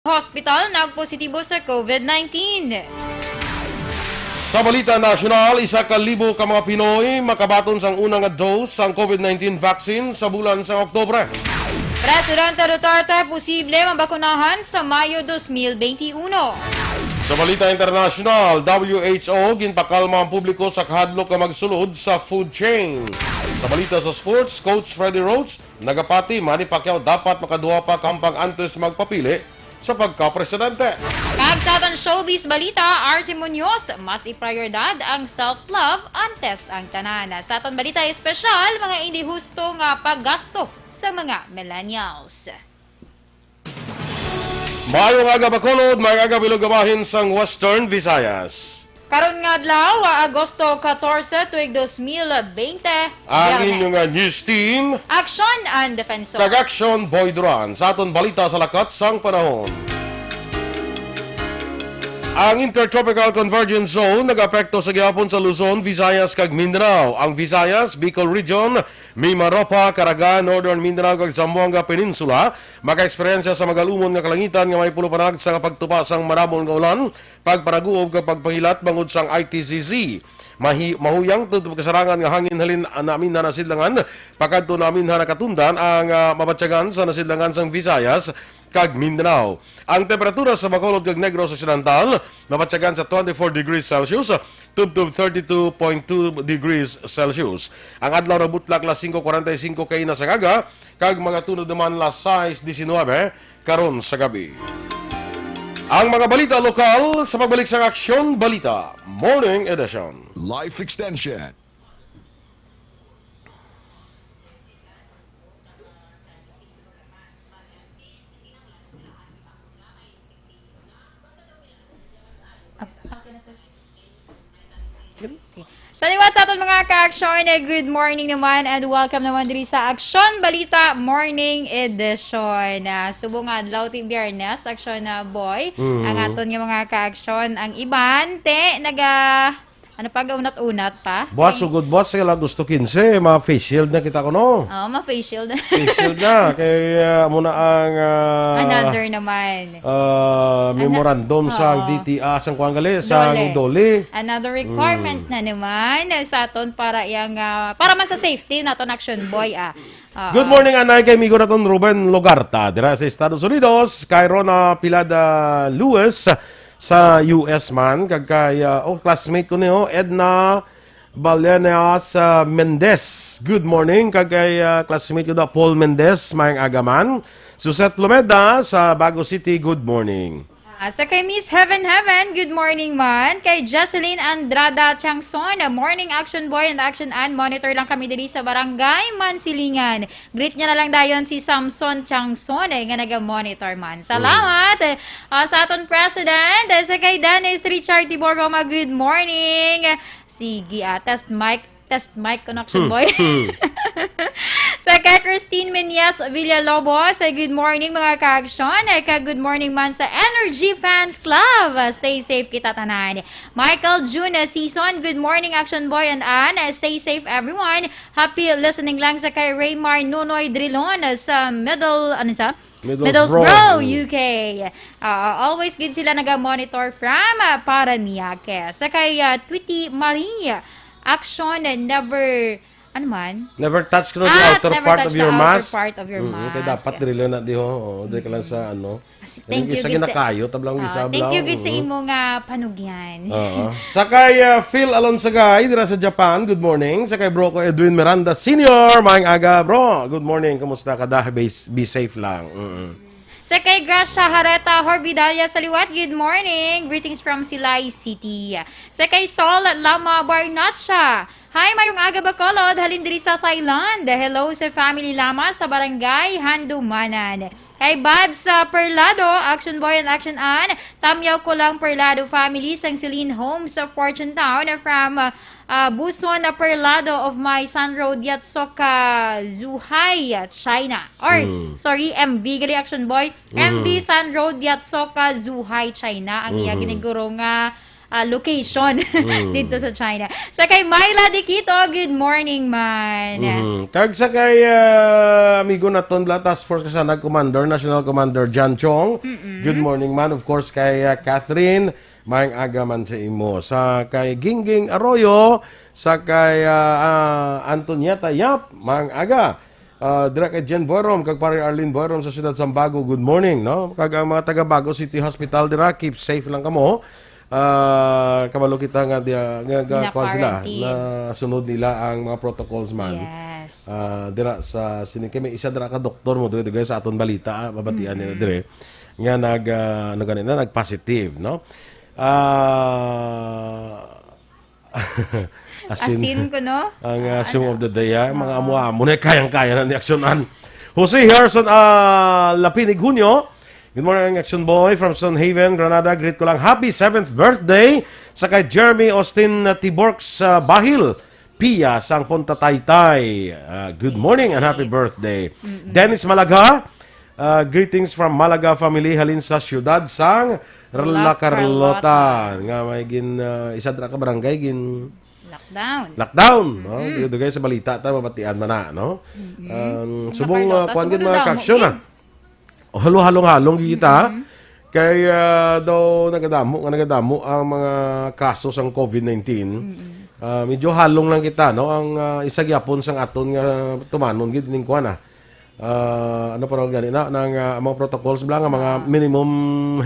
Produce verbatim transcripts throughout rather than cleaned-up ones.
hospital nagpositibo sa COVID nineteen. Sa balita nasyonal, isa ka libo ka mga Pinoy makabaton sang una nga dose sang COVID nineteen vaccine sa bulan sang Oktubre. Presidente Duterte posible mabakunahan sa Mayo dos mil benti uno. Sa balita internasyonal, W H O ginpakalma ang publiko sa kahadlok nga magsulod sa food chain. Sa balita sa sports, Coach Freddie Roach nagapati Manny Pacquiao dapat makaduha pa ka hampang antes magpapili sa pagka-presidente. Kag sa aton showbiz balita, R C Munoz, mas iprioridad ang self-love antes ang tanan. Sa aton balita espesyal, mga hindi husto nga paggasto sa mga millennials. Maayong aga, Bacolod, maayong aga, bilog nga bahin sang Western Visayas. Karon nga adlaw, Agosto catorce, tuig dos mil bente, Ang Biyernes. Inyo nga news team, Aksyon ang Defensor. Kag Aksyon Boy Duran sa aton balita sa lakat sang panahon. Ang Intertropical Convergence Zone nag-apekto sa gihapon sa Luzon, Visayas, kag Mindanao. Ang Visayas, Bicol Region, Mimaropa, Caraga, Northern Mindanao, kag Zamboanga Peninsula maka-eksperyensya sa magalumon nga kalangitan nga may pulupanag sa pagtupa sang madamol nga ulan, pagpanaguob kag pagpahilat bangod sang I T C Z. Mahi-, mahuyang tubtob kasarangan nga hangin halin namin na nasidlangan pakadto namin ha nakatundan ang, ah, mabatyagan sa nasidlangan sang Visayas kag Mindanao. Ang temperatura sa Bacolod kag Negros Occidental mabatyagan sa twenty-four degrees Celsius tubtob thirty-two point two degrees Celsius. Ang adlaw nagbutlak las singko kwarenta y singko kaina sa aga, kag magatunod naman las sais diecinuebe karon sa gabi. Ang mga balita lokal sa pagbalik sang Aksyon Balita Morning Edition. Life Extension. Sa liwat sa aton mga ka-aksyon, eh, good morning naman and welcome naman diri sa Aksyon Balita Morning Edition. Ah, subong nga adlaw ti Biyernes, Aksyon na Boy. Mhm. Ang aton nga mga ka-aksyon, ang iban, te, naga, ano pa, gaunat-unat pa? Buwas, Ay. Sugod buwas, sila gusto quince, ma-face shield na kita ko, no? Oo, ma-face shield. Face shield na, kay, ah, amo na ang, ah, Another naman. Ah, Ana-, memorandum sang Oo. D T A, sang kuwan gali, sang Dole. Dole. Another requirement Mm. na naman sa aton para yang, ah, para man sa safety naton, Action Boy, ah. Oo. Good morning, anay, kay amigo naton Ruben Logarta, dira sa Estados Unidos, kay Rona Pilada Lewis sa U S man, kag kay, ah, oh, classmate ko ni, oh, Edna Baleneas, ah, Mendez. Good morning, kag kay, ah, classmate ko da, Paul Mendez, maayong aga man. Suzette Lumeda sa Bago City, good morning. Ah, sa kay Miss Heaven Heaven, good morning man. Kay Jocelyn Andrada Tiangson, morning, Action Boy and Action Ann. Monitor lang kami diri sa Barangay Mansilingan. Greet niya na lang dayon si Samson Tiangson, eh, nga naga-monitor man. Salamat. Mm. Ah, sa aton president, eh, sa kay Dennis Richard Tibor Roma, good morning. Sige, ah, test mic. Test mic connection, Hmm. boy. Hmm. Sa kay Christine Menyes Villalobos, eh, good morning, mga ka-action. Eh, ka-good morning man sa Energy Fans Club. Ah, stay safe kita tanan. Michael June, eh, Season, good morning, Action Boy and Ann. Eh, stay safe, everyone. Happy listening lang sa kay Raymar Nonoy Drilon, eh, sa Middle, ano sa? Middlesbrough, Middlesbrough, mm. U K. Ah, always gid sila naga-monitor from, ah, Parañaque. Sa kay, ah, Tweety Marie, action never, ano man? Never touch the Ah, outer never part touch of the your outer mask. part of your Mm, kaya mask. dapat diri lang na di, ho. Oo, diri ka lang sa, ano. Kasi Yung thank you isa gid sa, ginakayo, tablang ah, isa, thank you blang. gid sa Mm. imo nga panugyan. Oo. Sa kay, ah, Phil Alonsagay, dira sa Japan, good morning. Sa kay bro ko, Edwin Miranda Senior, maayong aga, bro. Good morning, kumusta ka? Da, be, be safe lang. Mm-mm. Sa kay Gracia Hareta Horbidalia sa liwat, good morning. Greetings from Silay City. Sa kay Sol Lama Barnacha, hi, mayong aga, Bacolod, halin diri sa Thailand. Hello sa family Lama sa barangay Handumanan. Kay Bad sa Perlado, Action Boy and Action Ann, tamyaw ko lang Perlado family sang Celine Homes sa Fortune Town from, uh, uh, Buson na Perlado of my Sanro Diatsoka Zhuhai, China. Or, Mm. sorry, M V, gali Action Boy. M V Mm. Sanro Diatsoka Zhuhai, China. Ang iya Mm. giniguro nga, ah, location dito sa China. Sa kay Myla Diquito, good morning, man. Mhm. Kag sa kay, ah, amigo naton bala, Task Force Kasanag Commander, National Commander John Chong, good morning, man. Of course, kay, ah, Catherine, maayong aga man sa imo. Sa kay Gingging Arroyo, sa kay, ah, ah, Antonieta Yap, maayong aga. Ah, dira kay Jen Boyrom, kag Pare Arlene Boyrom sa siyudad Sambago, good morning, no? Kag ang mga taga Bago City Hospital dira, keep safe lang kamo. Ah, kabalo kita nga dia, nga, nga, Nila kuwan sila, quarantine. Nasunod nila ang mga protocols man. Yes. Ah, dira sa sini, kay may isa dira ka doktor mo, dugay-dugay sa aton balita, ah, mabatian nila dire. Nga nag, ah, ano gani na, nag-positive, no? Ah, asin. Asin ko, no? Ang, ah, song of the day, ah. Mga amo-amo na kayang-kaya na ni Aksyon An. Jose Harrison, ah, Lapinig Junio. Good morning, Action Boy from Sun Haven, Granada. Greet ko lang, happy seventh birthday sa kay Jeremy Austin Tiborx, ah, Bahil, Pia, sang Punta Taytay. Ah, good morning and happy birthday. Dennis Malaga, ah, greetings from Malaga family, halin sa siyudad sang La La Carlota. Carlota. Nga may gin, ah, isa dira ka barangay gin Lockdown. Lockdown, no? Dugay-dugay sa balita ta mabatian man na, no? Um, subong, ah, kuwan gid mga kaaksyon, ah. O, halong-halong gid kita, ha? Kay, ah, daw nagadamo nga nagadamo ang mga kaso sang covid nineteen. Ah, medyo halong lang kita, no? Ang, ah, isa gyapon sang aton nga tumanon gid ning kuwan, ah. Ah, ano pa raw gani na, nang, ah, mga protocols bala nga mga minimum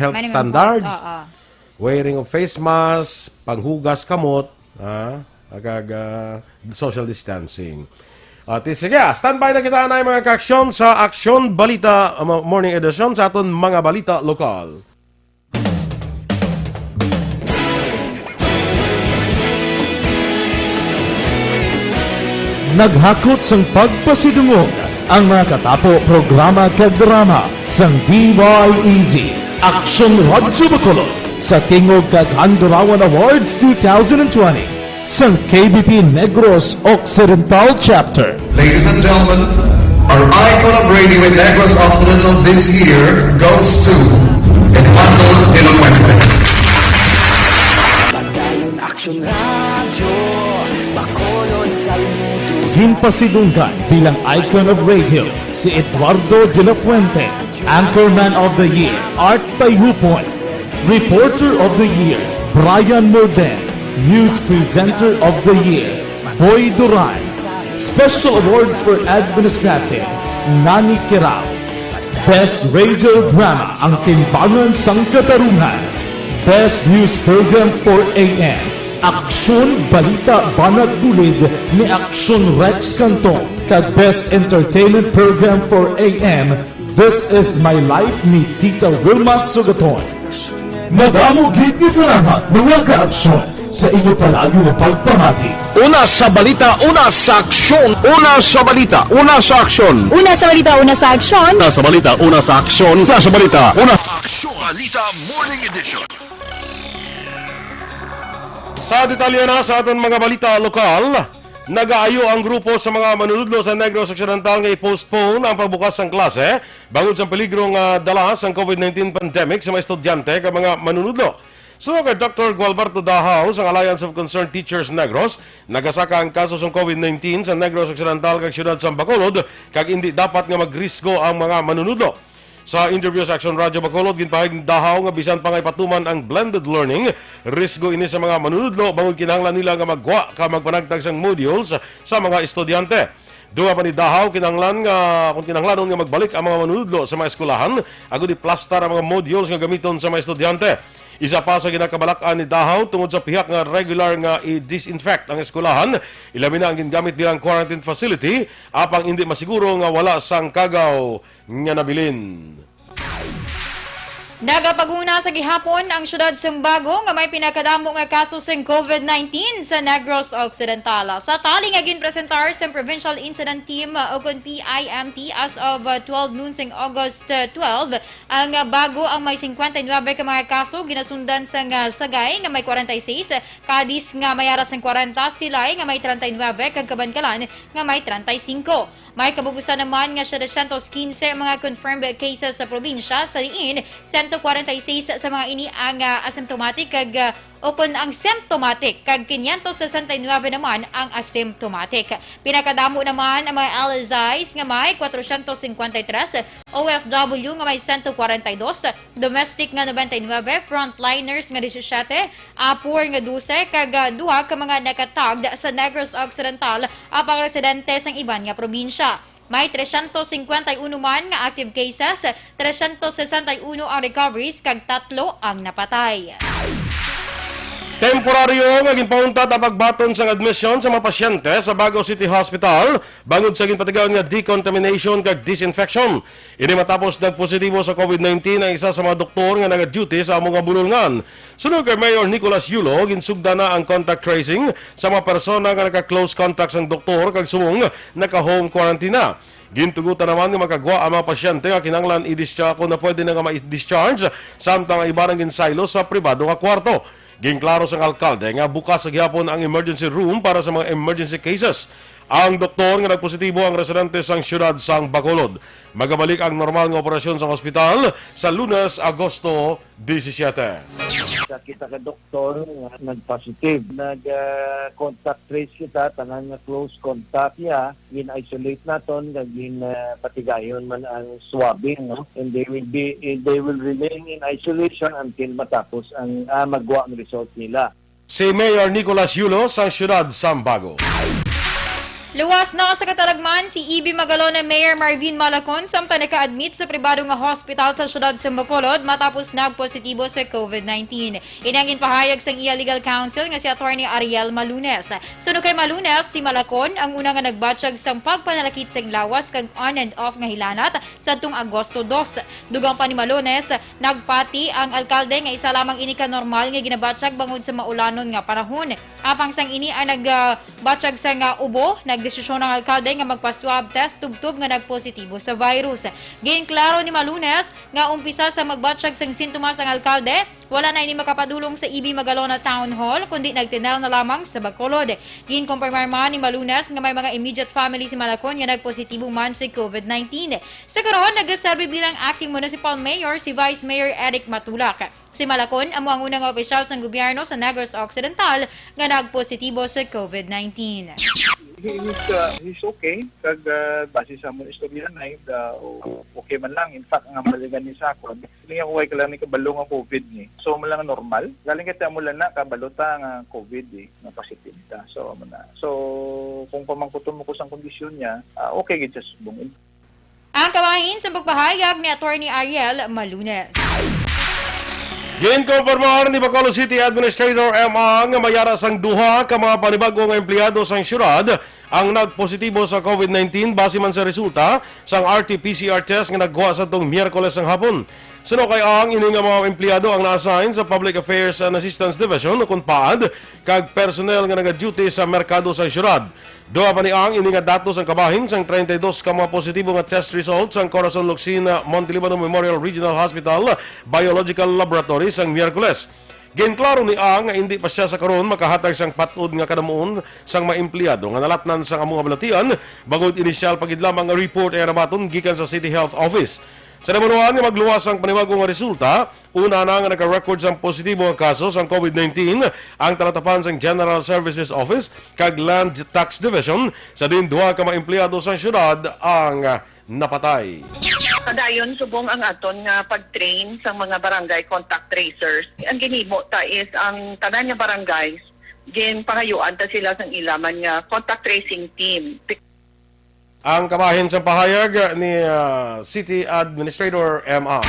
health standards. Minimum health, oo. Wearing of face mask, panghugas kamot, ha? Kag, ah, social distancing. At sige, ah, standby na kita na mga kaaksyon sa Aksyon Balita, ah, mo-, Morning Edition sa aton mga balita lokal. Naghakot sang pagpasidungog ang mga katapo, programa kag drama sang D Y E Z, Aksyon Radyo Bacolod, sa Tingog kag Handurawan Awards two thousand twenty sang K B P Negros Occidental Chapter. Ladies and gentlemen, our icon of radio in Negros Occidental this year goes to Eduardo de la Fuente. Padayon Aksyon Radyo, Bacolod, Salmudo. Ginpasidunggan bilang icon of radio si Eduardo de la Fuente, Anchorman of the Year, Art Tayhupon, Reporter of the Year, Brian Morden, News Presenter of the Year, Boy Duran, Special Awards for Administrative, Nani Kirao, Best Radio Drama, Ang Timbangan sang Katarungan. Best News Program for A M, Aksyon Balita Banat Bulid ni Aksyon Rex Cantong, kag Best Entertainment Program for A M, This Is My Life ni Tita Wilma Sugaton. Madamo gid nga salamat, mga kaaksyon, sa inyo palagi nga pagpamati. Una sa balita, una sa aksyon. Una sa balita, una sa aksyon. Una sa balita, una sa aksyon. Una sa balita, una sa aksyon. Una sa balita, una sa aksyon. Balita Morning Edition. Sa detalye na sa aton mga balita lokal, nagaayo ang grupo sa mga manunudlo sa Negros Occidental nga i-postpone ang pagbukas sang klase bangod sa peligro nga dala sang covid nineteen pandemic sa mga estudyante kag mga manunudlo. Suno kay Doctor Gualberto Dahaw sang Alliance of Concerned Teachers Negros, nagasaka ang kaso sang covid nineteen sa Negros Occidental kag siyudad sang Bacolod, kag indi dapat nga magrisgo ang mga manunudlo. Sa interview sa Aksyon Radyo Bacolod, ginpahayag ni Dahaw nga bisan pa nga ipatuman ang blended learning, risgo ini sa mga manunudlo bangod kinahanglan nila nga maggwa kag magpanagtag sang modules sa mga estudyante. Dugang pa ni Dahaw, kinahanglan nga, kung kinahanglanon nga magbalik ang mga manunudlo sa mga eskwelahan, agud iplastar ang mga modules nga gamiton sa mga estudyante. Isa pa sa ginakabalak-an ni Dahaw tungod sa pihak nga regular nga i-disinfect ang eskwelahan, ilabi na ang gingamit bilang quarantine facility, apang indi masiguro nga wala sang kagaw nga nabilin. Nagapaguna sa gihapon ang siyudad Sumbago nga may pinakadamo nga kaso sing covid nineteen sa Negros Occidental. Sa tali nga ginpresentar sa Provincial Incident Team, uh, ukon P I M T, as of, uh, twelve noon sing August, uh, twelve, ang, uh, Bago ang may cincuenta y nueve ka mga kaso, ginasundan sang, uh, Sagay nga may kwarenta y seis, Cadiz nga may ara sang kwarenta, Silay nga may treinta y nueve, kag Kabankalan nga may treinta y cinco. May kabug-usan naman nga setecientos quince mga confirmed cases sa probinsya, sa diin cento Kwarenta y seis sa mga ini ang, ah, asymptomatic kag, ah, o kon ang symptomatic, kag quinientos sesenta y nuebe naman ang asymptomatic. Pinakadamo naman ang mga L S Is nga may kwatrocientos cincuenta y tres, O F W nga may sento kwarenta y dos, domestic nga noventa y nuebe, frontliners nga disisiete, apor nga dose, kag, ah, duha ka mga nakatagged sa Negros Occidental, apang residente sang iban nga probinsya. May trescientos cincuenta y uno man nga active cases, trescientos sesenta y uno ang recoveries, kag tatlo ang napatay. Temporaryo nga ginpauntat ang pagbaton sang admisyon sa mga pasyente sa Bago City Hospital bangod sa ginpatigayon nga decontamination kag disinfection. Ini matapos nagpositibo sa COVID nineteen ang isa sa mga doktor nga naga-duty sa amo nga bulolngan. Suno kay Mayor Nicolas Yulo, ginsugdan na ang contact tracing sa mga persona nga naka-close contact sang doktor kag subong naka-home quarantine na. Gintugutan naman nga makagwa ang mga pasyente nga kinahanglan i-discharge kung na pwede na nga ma-discharge, samtang ang iban ang ginsaylo sa pribado nga kwarto. Ginklaro sang alkalde nga bukas sa gihapon ang emergency room para sa mga emergency cases. Ang doktor nga nagpositibo ang residente sang siyudad sang Bacolod. Magabalik ang normal nga operasyon sang ospital sa Lunes, Agosto disisiete. Sa kita ka doktor nga nag-positive, nag, ah, contact trace kita, tanan nga close contact niya, gin-isolate naton, kag gin, ah, patigayon man ang swabbing, no? And they will be, they will remain in isolation until matapos ang, ah, magwa ang result nila. Si Mayor Nicolas Yulo sang siyudad sang Bago. Luwas na sa katalagman si E B Magalona Mayor Marvin Malacon, samtang naka-admit sa pribado nga hospital sa siyudad sa Bacolod matapos nagpositibo sa COVID nineteen. Ini ang ginpahayag sang iya legal counsel nga si Attorney Ariel Malunes. Suno kay Malunes, si Malacon ang una nga nagbatyag sang pagpanalakit sang lawas kag on and off nga hilanat sadtong Agosto dos. Dugang pa ni Malunes, nagpati ang alkalde nga isa lamang ini ka normal nga ginabatyag bangod sa maulanon nga panahon. Apang sang ini ang nag, ah, batyag sang, ah, ubo, nagdesisyon ang alkalde nga magpa-swab test tubtob nga nagpositibo sa virus. Ginklaro ni Malunes nga umpisa sa magbatyag sang sintomas ang alkalde, wala na ini makapadulong sa E B Magalona Town Hall, kundi nagtener na lamang sa Bacolod. Ginkumpirmar man ni Malunes nga may mga immediate family si Malacon nga nagpositibo man sa COVID nineteen. Sa karon, nagaserbi bilang acting municipal mayor si Vice Mayor Eric Matulak. Si Malacon amo ang una nga opisyal sang gobyerno sa Negros Occidental nga nagpositibo sa COVID nineteen. He, he's, uh, he's okay. Kag, uh, base sa among istorya na, uh, okay man lang. In fact, ang maligan ni sa akon, hindi ako way ka lang ni kabalo nga COVID ni. So, mo lang normal. Galing kita mo lang na kabalo ta nga COVID eh, nga positive ta. So, amo na. So, kung pamangkuton mo ko sang kondisyon niya, ah, okay gid siya subong. Ang kabahin sa pagpahayag ni Attorney Ariel Malunes. Ginkonpormar ni Bacolod City Administrator M A nga may ara sang duha ka mga panibag-o nga empleyado sang siyudad ang nagpositibo sa COVID nineteen base man sa resulta sang R T P C R test nga nagwa sadtong Miyerkules sang hapon. Suno kay Ang, ini nga mga empleyado ang na-assign sa Public Affairs and Assistance Division, ukon PAAD, kag personnel nga naga-duty sa merkado sa siyudad. Duha pa ni Ang, ini nga datos ang kabahin sang treinta y dos ka mga positibo nga test results sang Corazon Lucsin Montelibano Memorial Regional Hospital Biological Laboratory sang Miyerkules. Ginklaro ni Ang nga indi pa sia sa karon makahatag sang pat-od nga kadamuon sang mga empleyado nga nalatnan sang amo nga balatian, bangod inisyal pa gid lamang nga report ang nabaton gikan sa City Health Office. Sa nabaluan nga magluwas ang panibag-o nga resulta, una na nga naka-record sang positibo nga kaso sang COVID nineteen ang talatapan sang General Services Office kag Land Tax Division, sa diin duha ka mga empleyado sang siyudad ang napatay. Padayon subong ang aton nga pag-train sa mga barangay contact tracers. Ang ginhimo ta is ang tanan nga barangays, ginpangayuan ta sila sang ila man nga contact tracing team. Ang kabahin sang pahayag ni, ah, City Administrator M A.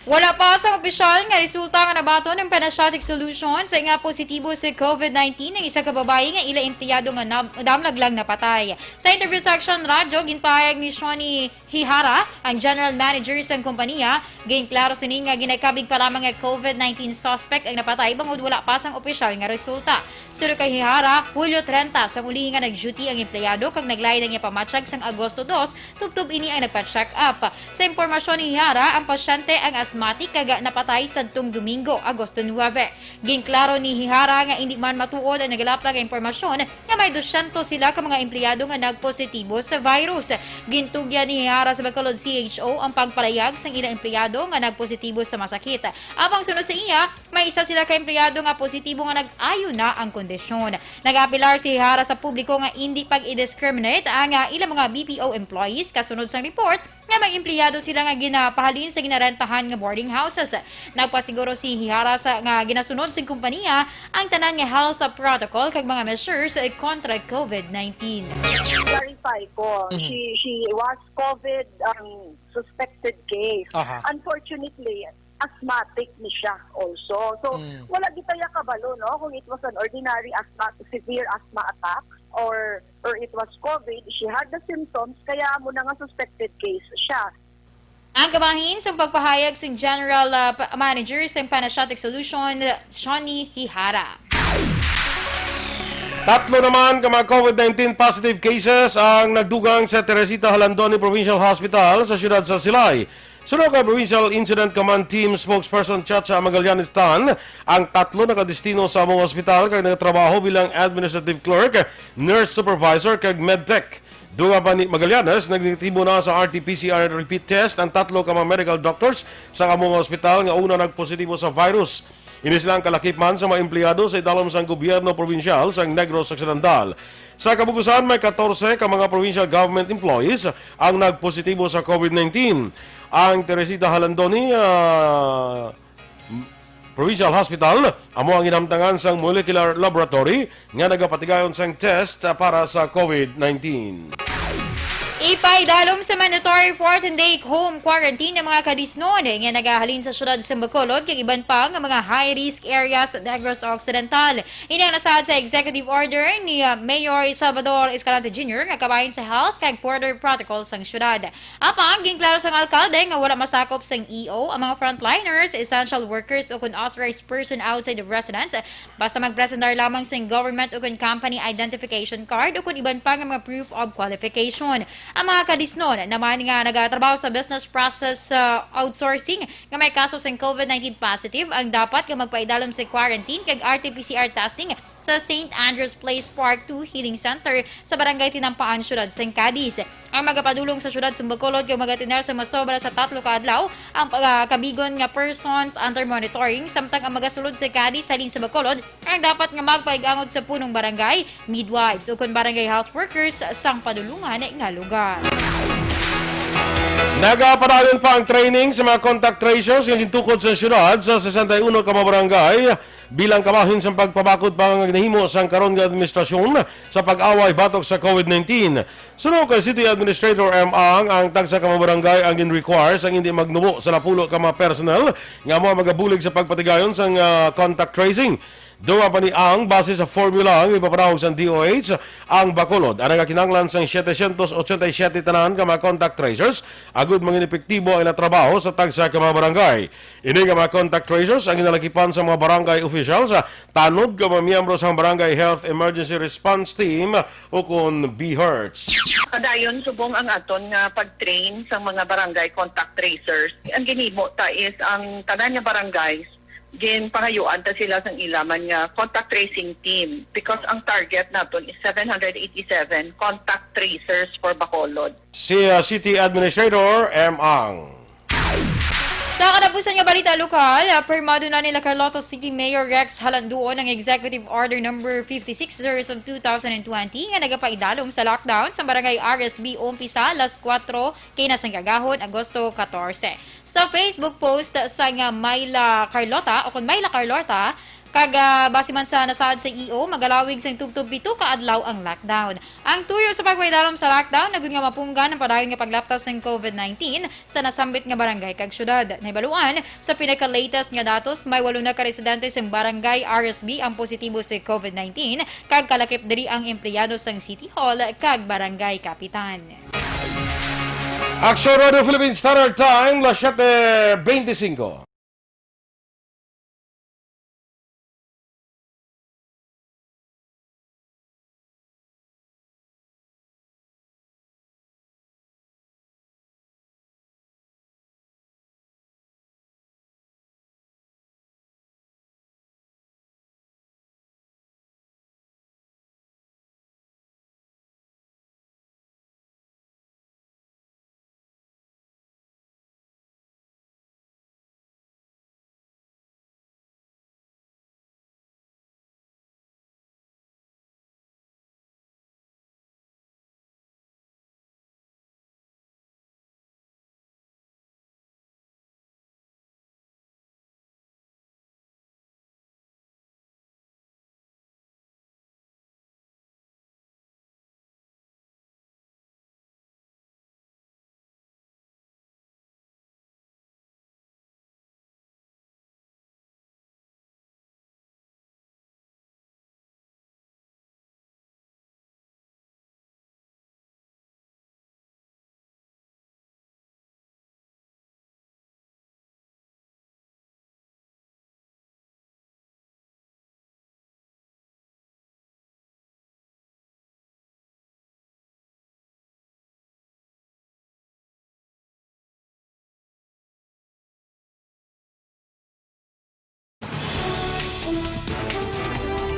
Wala pa sang opisyal nga resulta nga nabaton ang Panasiatic Solutions nga positibo sa COVID nineteen ang isa ka babayi nga ila empleyado nga nam-, damlag lang napatay. Sa interview sa Aksyon Radyo, ginpahayag ni Shoni Hihara, ang general manager sang kompanya, ginklaro sini nga ginakabig pa lamang nga COVID nineteen suspect ang napatay bangod wala pa sang opisyal nga resulta. Suno kay Hihara, Hulyo treinta sang ulihi nga nag-duty ang empleyado kag naglain ang iya pamatyag sang Agosto dos, tubtob ini ang nagpa-check up. Sa impormasyon ni Hihara, ang pasyente ang as Matik kag napatay sadtong Domingo, Agosto nuebe. Ginklaro ni Hihara nga indi man matuod ang nagalaplag nga impormasyon nga may dosyentos sila ka mga empleyado nga nagpositibo sa virus. Gintugyan ni Hihara sa Bacolod C H O ang pagpalayag sang ilang empleyado nga nagpositibo sa masakit. Apang sunod sa iya, may isa sila ka empleyado nga positibo nga nag-ayo na ang kondisyon. Nag-apelar si Hihara sa publiko nga indi pag-i-discriminate ang, ah, ilang mga B P O employees kasunod sang report nga may empleyado sila nga ginapahalin sa ginarentahan nga boarding houses. Nagpasiguro si Hihara sa, nga ginasunod sing kompanya ang tanan nga health protocol kag mga measures kontra COVID nineteen. Clarify ko, Mhm. she, she was COVID, um, suspected case. Aha. Unfortunately, asthmatic ni siya also. So, Mm. wala gid ta ya kabalo, no, kung it was an ordinary asthma, severe asthma attack, or, or it was COVID, she had the symptoms, kaya amo na nga suspected case siya. Ang kabahin sang pagpahayag sang General, ah, pa-, Manager sang Panasiatic Solution, Shawnee Hihara. Tatlo naman ka mga COVID nineteen positive cases ang nagdugang sa Teresita Jalandoni Provincial Hospital sa siyudad sa Silay. Suno kay Provincial Incident Command Team Spokesperson Chacha Magallanes Tan, ang tatlo nakadestino sa among ospital kag nagatrabaho bilang administrative clerk, nurse supervisor, kag medtech. Dunga pa ni Magallanes, nagnegatibo na sa R T P C R repeat test ang tatlo ka mga medical doctors sa among ospital nga una nagpositibo sa virus. Ini sila ang kalakip man sa mga empleyado sa idalom sang gobyerno probinsyal sang Negros Occidental. Sa kabugusan, may katorse ka mga provincial government employees ang nagpositibo sa COVID nineteen. Ang Teresita Jalandoni, ah, Provincial Hospital amo ang ginhamtangan sang molecular laboratory nga nagapatigayon sang test para sa COVID nineteen. Ipaidalom sa mandatory fourteen-day home quarantine ang mga kadisnon nga nagahalin sa siyudad sa Bacolod kag iban pa nga mga high-risk areas sa Negros Occidental. Ini ang nasaad sa executive order ni, uh, Mayor Salvador Escalante Junior nga kabahin sa health kag border protocol sang siyudad. Apang ginklaro sang alkalde nga wala masakop sang E O ang mga frontliners, essential workers, o kon authorized person outside of residence, basta magpresentar lamang sing government o kon company identification card o kon iban pa nga mga proof of qualification. Ang mga kadisnon naman nga nagatrabaho sa business process, uh, outsourcing nga may kaso sing COVID nineteen positive ang dapat nga magpaidalom sa quarantine kag R T P C R testing sa Saint Andrew's Place Part two Healing Center sa Barangay Tinampaan, Siyudad sang Cadiz. Ang magapadulong sa siyudad sa Bacolod kag magatener sa masobra sa tatlo ka adlaw ang pagakabigon nga persons under monitoring, samtang ang magasulod sa Cadiz halin sa Bacolod ang dapat nga magpaig-angot sa punong barangay, midwives, ukon barangay health workers sang padulungan nga lugar. Nagapadayon pa ang training sa mga contact tracers nga gintukod sa siyudad sa sesenta y uno ka mga barangay. Bilang kabahin sang pagpabakod pa nga ginahimo sang karon nga administrasyon sa pag-away batok sa COVID nineteen. Suno kay City Administrator M. Ang, ang tagsa ka mga barangay ang gin-require sang hindi magnubo sa napulo ka mga personnel nga amo ang magabulig sa pagpatigayon sang, ah, contact tracing. Dunga pa ni Ang, base sa formula nga ipapanahog sang D O H, ang Bacolod ang nagakinahanglan sang setecientos ochenta y siete tanan ka mga contact tracers agud mangin epektibo ang ila trabaho sa tagsa ka mga barangay. Ini nga mga contact tracers ang ginalakipan sa mga barangay officials, ah, tanod ka mga miyembro sang Barangay Health Emergency Response Team, ukon BHERTs. Padayon subong ang aton nga pag-train sa mga barangay contact tracers. Ang ginhimo ta is ang tanan nga barangays, ginpangayuan ta sila sang ila man nga contact tracing team because ang target naton is seven hundred eighty-seven contact tracers for Bacolod. Si, ah, City Administrator M. Ang. Sa katapusan nga balita lokal, ah, pirmado na ni La Carlota City Mayor Rex Jalanduon ang Executive Order Number fifty-six, Series of two thousand and twenty, nga nagapaidalom sa lockdown sa Barangay R S B umpisa alas kuwatro kina sang agahon, Agosto katorse. Sa Facebook post sang, ah, Myla Carlota, o kon Myla Carlota, kag, ah, base man sa nasaad sa E O, magalawig sang tubtob pito ka adlaw ang lockdown. Ang tuyo sa pagpaidalom sa lockdown, agud nga mapunggan ang padayon nga paglaptas sang COVID nineteen sa nasambit nga barangay kag syudad. Nahibaluan, sa pinaka-latest nga datos, may walo na ka residente sang barangay R S B ang positibo sa COVID nineteen, kag kalakip diri ang empleyado sang City Hall kag barangay kapitan. Aksyon Radio Philippine Standard Time, las siete veinticinco.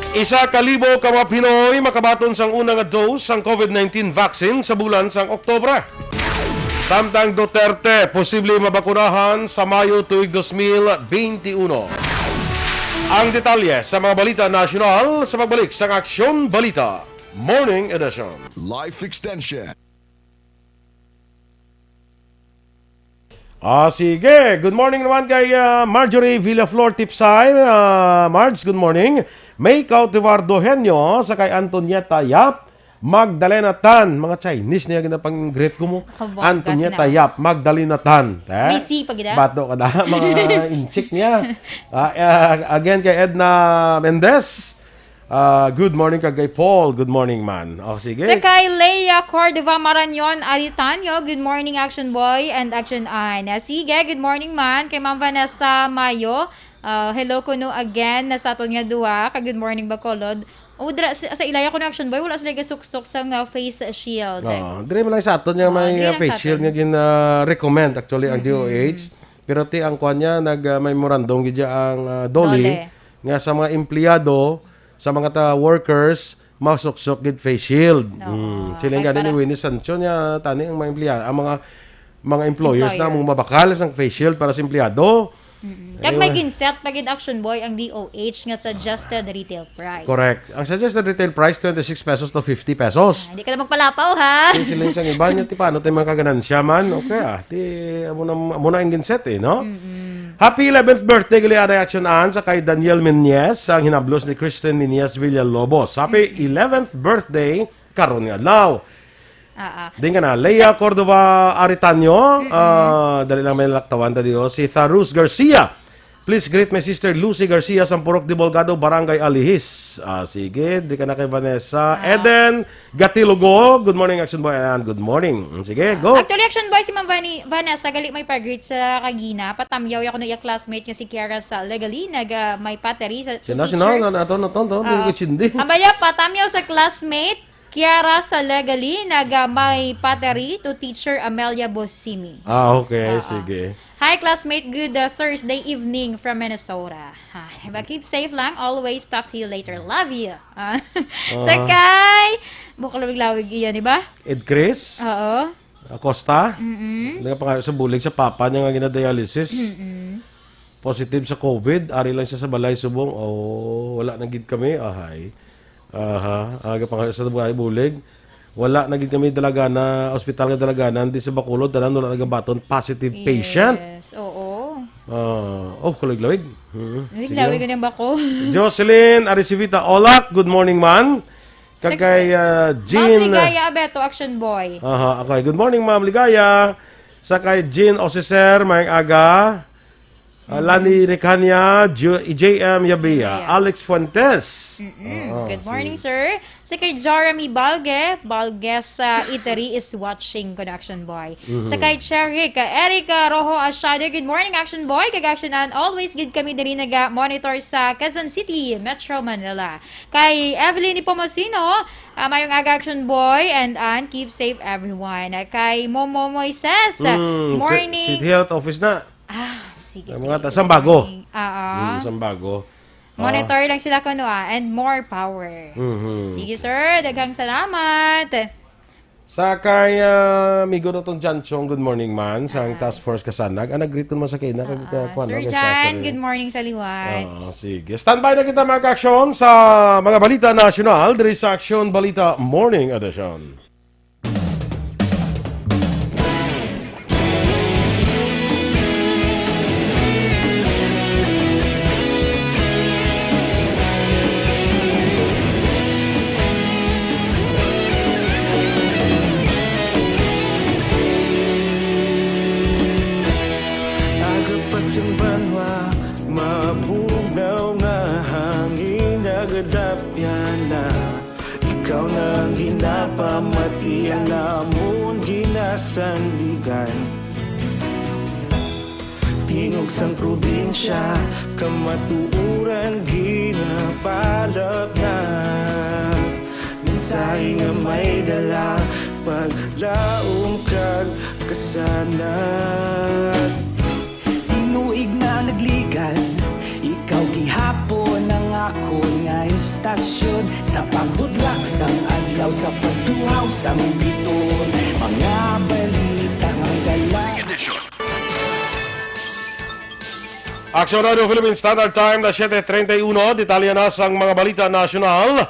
Isa ka libo ka mga Pinoy makabaton sang una nga dose sang COVID nineteen vaccine sa bulan sang Oktubre. Samtang Duterte posible mabakunahan sa Mayo tuig dos mil benti uno. Ang detalye sa mga balita nasyonal sa pagbalik sang Aksyon Balita Morning Edition. Life Extension. Ah, sige. Good morning naman kay, ah, Marjorie Villaflor Tipsay. Ah, Marge, good morning. May Cautivardo Henyo sa kay Antonieta Yap, Magdalena Tan. Mga Chinese niya ginapang-greet ko mo. Kabongga Antonieta sila. Yap, Magdalena Tan. Eh? May C pa gid, ah? Bato ka na, mga inchik niya. Ah, ah, again kay Edna Mendez. Ah, good morning kag kay Paul. Good morning, man. O, sige. Sa kay Leia Cordova Marañon Aritanyo, good morning, Action Boy and Action Ann. Ah, sige, good morning, man. Kay Ma'am Vanessa Mayo, ah, hello kuno again na sa aton nga duha. Kag good morning, Bacolod. O, dira, sa, sa ilaya kuno, Action Boy, wala sila gasuksok sa nga face shield. Oo, dire man lang sa aton nga Oo, may, dire ah, lang sa face shield aton. Nga gin, ah, recommend actually ang Mm-mm. D O H. Pero ti ang kuan niya, nag, ah, memorandum gid siya ang, ah, DOLE, DOLE. Nga sa mga empleyado, sa mga ta-, workers, masuksok gid face shield. Oo. Mm. Sila Kay gani ni para Winnie Sancho niya, tani ang mga empleyado, ang mga, mga employers na Employer. Mong mabakal sang face shield para sa empleyado. Mm-mm. Kag may Ayun. Ginset pa gid, Action Boy, ang D O H nga suggested retail price. Correct. Ang suggested retail price, twenty-six pesos to fifty pesos. Ah, hindi ka na magpalapaw, ha? Di sila sa iba niya, ti paano tayo mga kaganansya man? Okay, ah. Ti, amo na, amo na ang ginset, eh, no? Mm-mm. Happy eleventh birthday, gali anay Action Ann, sa kay Daniel Menyes, ang hinablos ni Kristen Menyes Villalobos. Happy Mm-mm. eleventh birthday, karon nga adlaw. Ah, ah. Din ka na, Leia Cordova Aritanyo, Mm-mm. ah, dali lang may laktawan ta diyo. Si Tharus Garcia, please greet my sister Lucy Garcia, Sampurok de Bolgado, Barangay Alihis. Ah, sige, di ka na kay Vanessa. Ah. Eden Gatilogo, good morning, Action Boy. Ayan, good morning. Sige, go. Actually, Action Boy, si Ma'am Vani-, Vanessa, gali may pag-greet sa kagina. Patamyaw ako na iya classmate nga si Kiara sa Legali, naga may pateri sa Sino, sino? teacher. Na, na, to, na, to, to, Oo. Di ko chindi. Ambaya, patamyaw sa classmate, Kiara sa Legali, naga may pateri to teacher Amelia Bosimi. Ah, okay, Oo. Sige. Hi, classmate. Good, uh, Thursday evening from Minnesota. Ha, but keep safe lang. Always talk to you later. Love you. Ah, Ah. Sakay. Bukal lawig-lawig iya, di ba? Ed Chris? Oo. Acosta? Mm-mm. Nagapangayot sa bulig sa papa niya nga ginadialysis. Mm-mm. Positive sa COVID. Ari lang siya sa balay subong. Oh, wala na gid kami. Ahay. Aha. Aga pa nga sa buhay bulig. Wala na gid kami dalagana, ospital nga dalagana, di sa Bacolod, tanan wala nagabaton positive patient. Yes, oo. Ah, oh, kalawig-lawig. Hmm, Lawig-lawig sige. Ang bako. Jocelyn Aricivita Olak, good morning, man. Kag Sa kay, ah, Ma'am Jean. Ligaya Abeto, Action Boy. Aha, okay. Good morning, Ma'am Ligaya. Sa kay Jean Osiser, maayong aga. Ah, Lani Recania, Ju-, J M Yabia, Yabia. Alex Fuentes. Mm-mm. Oo, Good morning, si sir. Si kay Jeremy Balge, Balge's, ah, Eatery is watching, Connection Boy. Mhm. Sa kay Cherry, kay Eric, ah, Rojo Asiado, good morning, Action Boy. Kag Action Ann, always gid kami diri naga-monitor sa Quezon City, Metro Manila. Kay Evelyn Nepomuceno, ah, maayong aga, Action Boy and Ann, keep safe, everyone. Ah, kay Momo Moises, Mm, morning. City Health Office na. Ah, sige, Ang mga sige. ta-, Sambago. Good morning. Ah, ah. Mm, Sambago. Monitor Ah. lang sila kuno, ah, and more power. Mhm. Sige, sir. Daghang salamat. Sa kay, ah, amigo naton Jan Chong, good morning man. Sa ang Ah. Task Force Kasanag. Ah, nag-greet ko naman sa kay na, Ah, kag, ah, kuwan, Sir nag-, Jan, kag-, good morning sa liwat. Ah, sige. Standby na kita, mga ka-aksyon, sa mga balita nasyonal diri sa Aksyon Balita Morning Edition. Aga pa sing banwa, mabugnaw nga hangin nagadapyan na. Ikaw na ang ginapamati, ang amon ginasandigan. Tingog sang probinsya, kamatuoran ginapalapnap. Mensahe nga may dala, paglaom kag kasanag. Tinuig na nagligad, ikaw gihapon ang akon nga istasyon. Sa pagbudlak sang adlaw, sa pagtuhaw sang biton, mga balita nga dala. Aksyon Radio Philippine Standard Time na siyete treinta y uno. Detalye na sang mga balita nasyonal.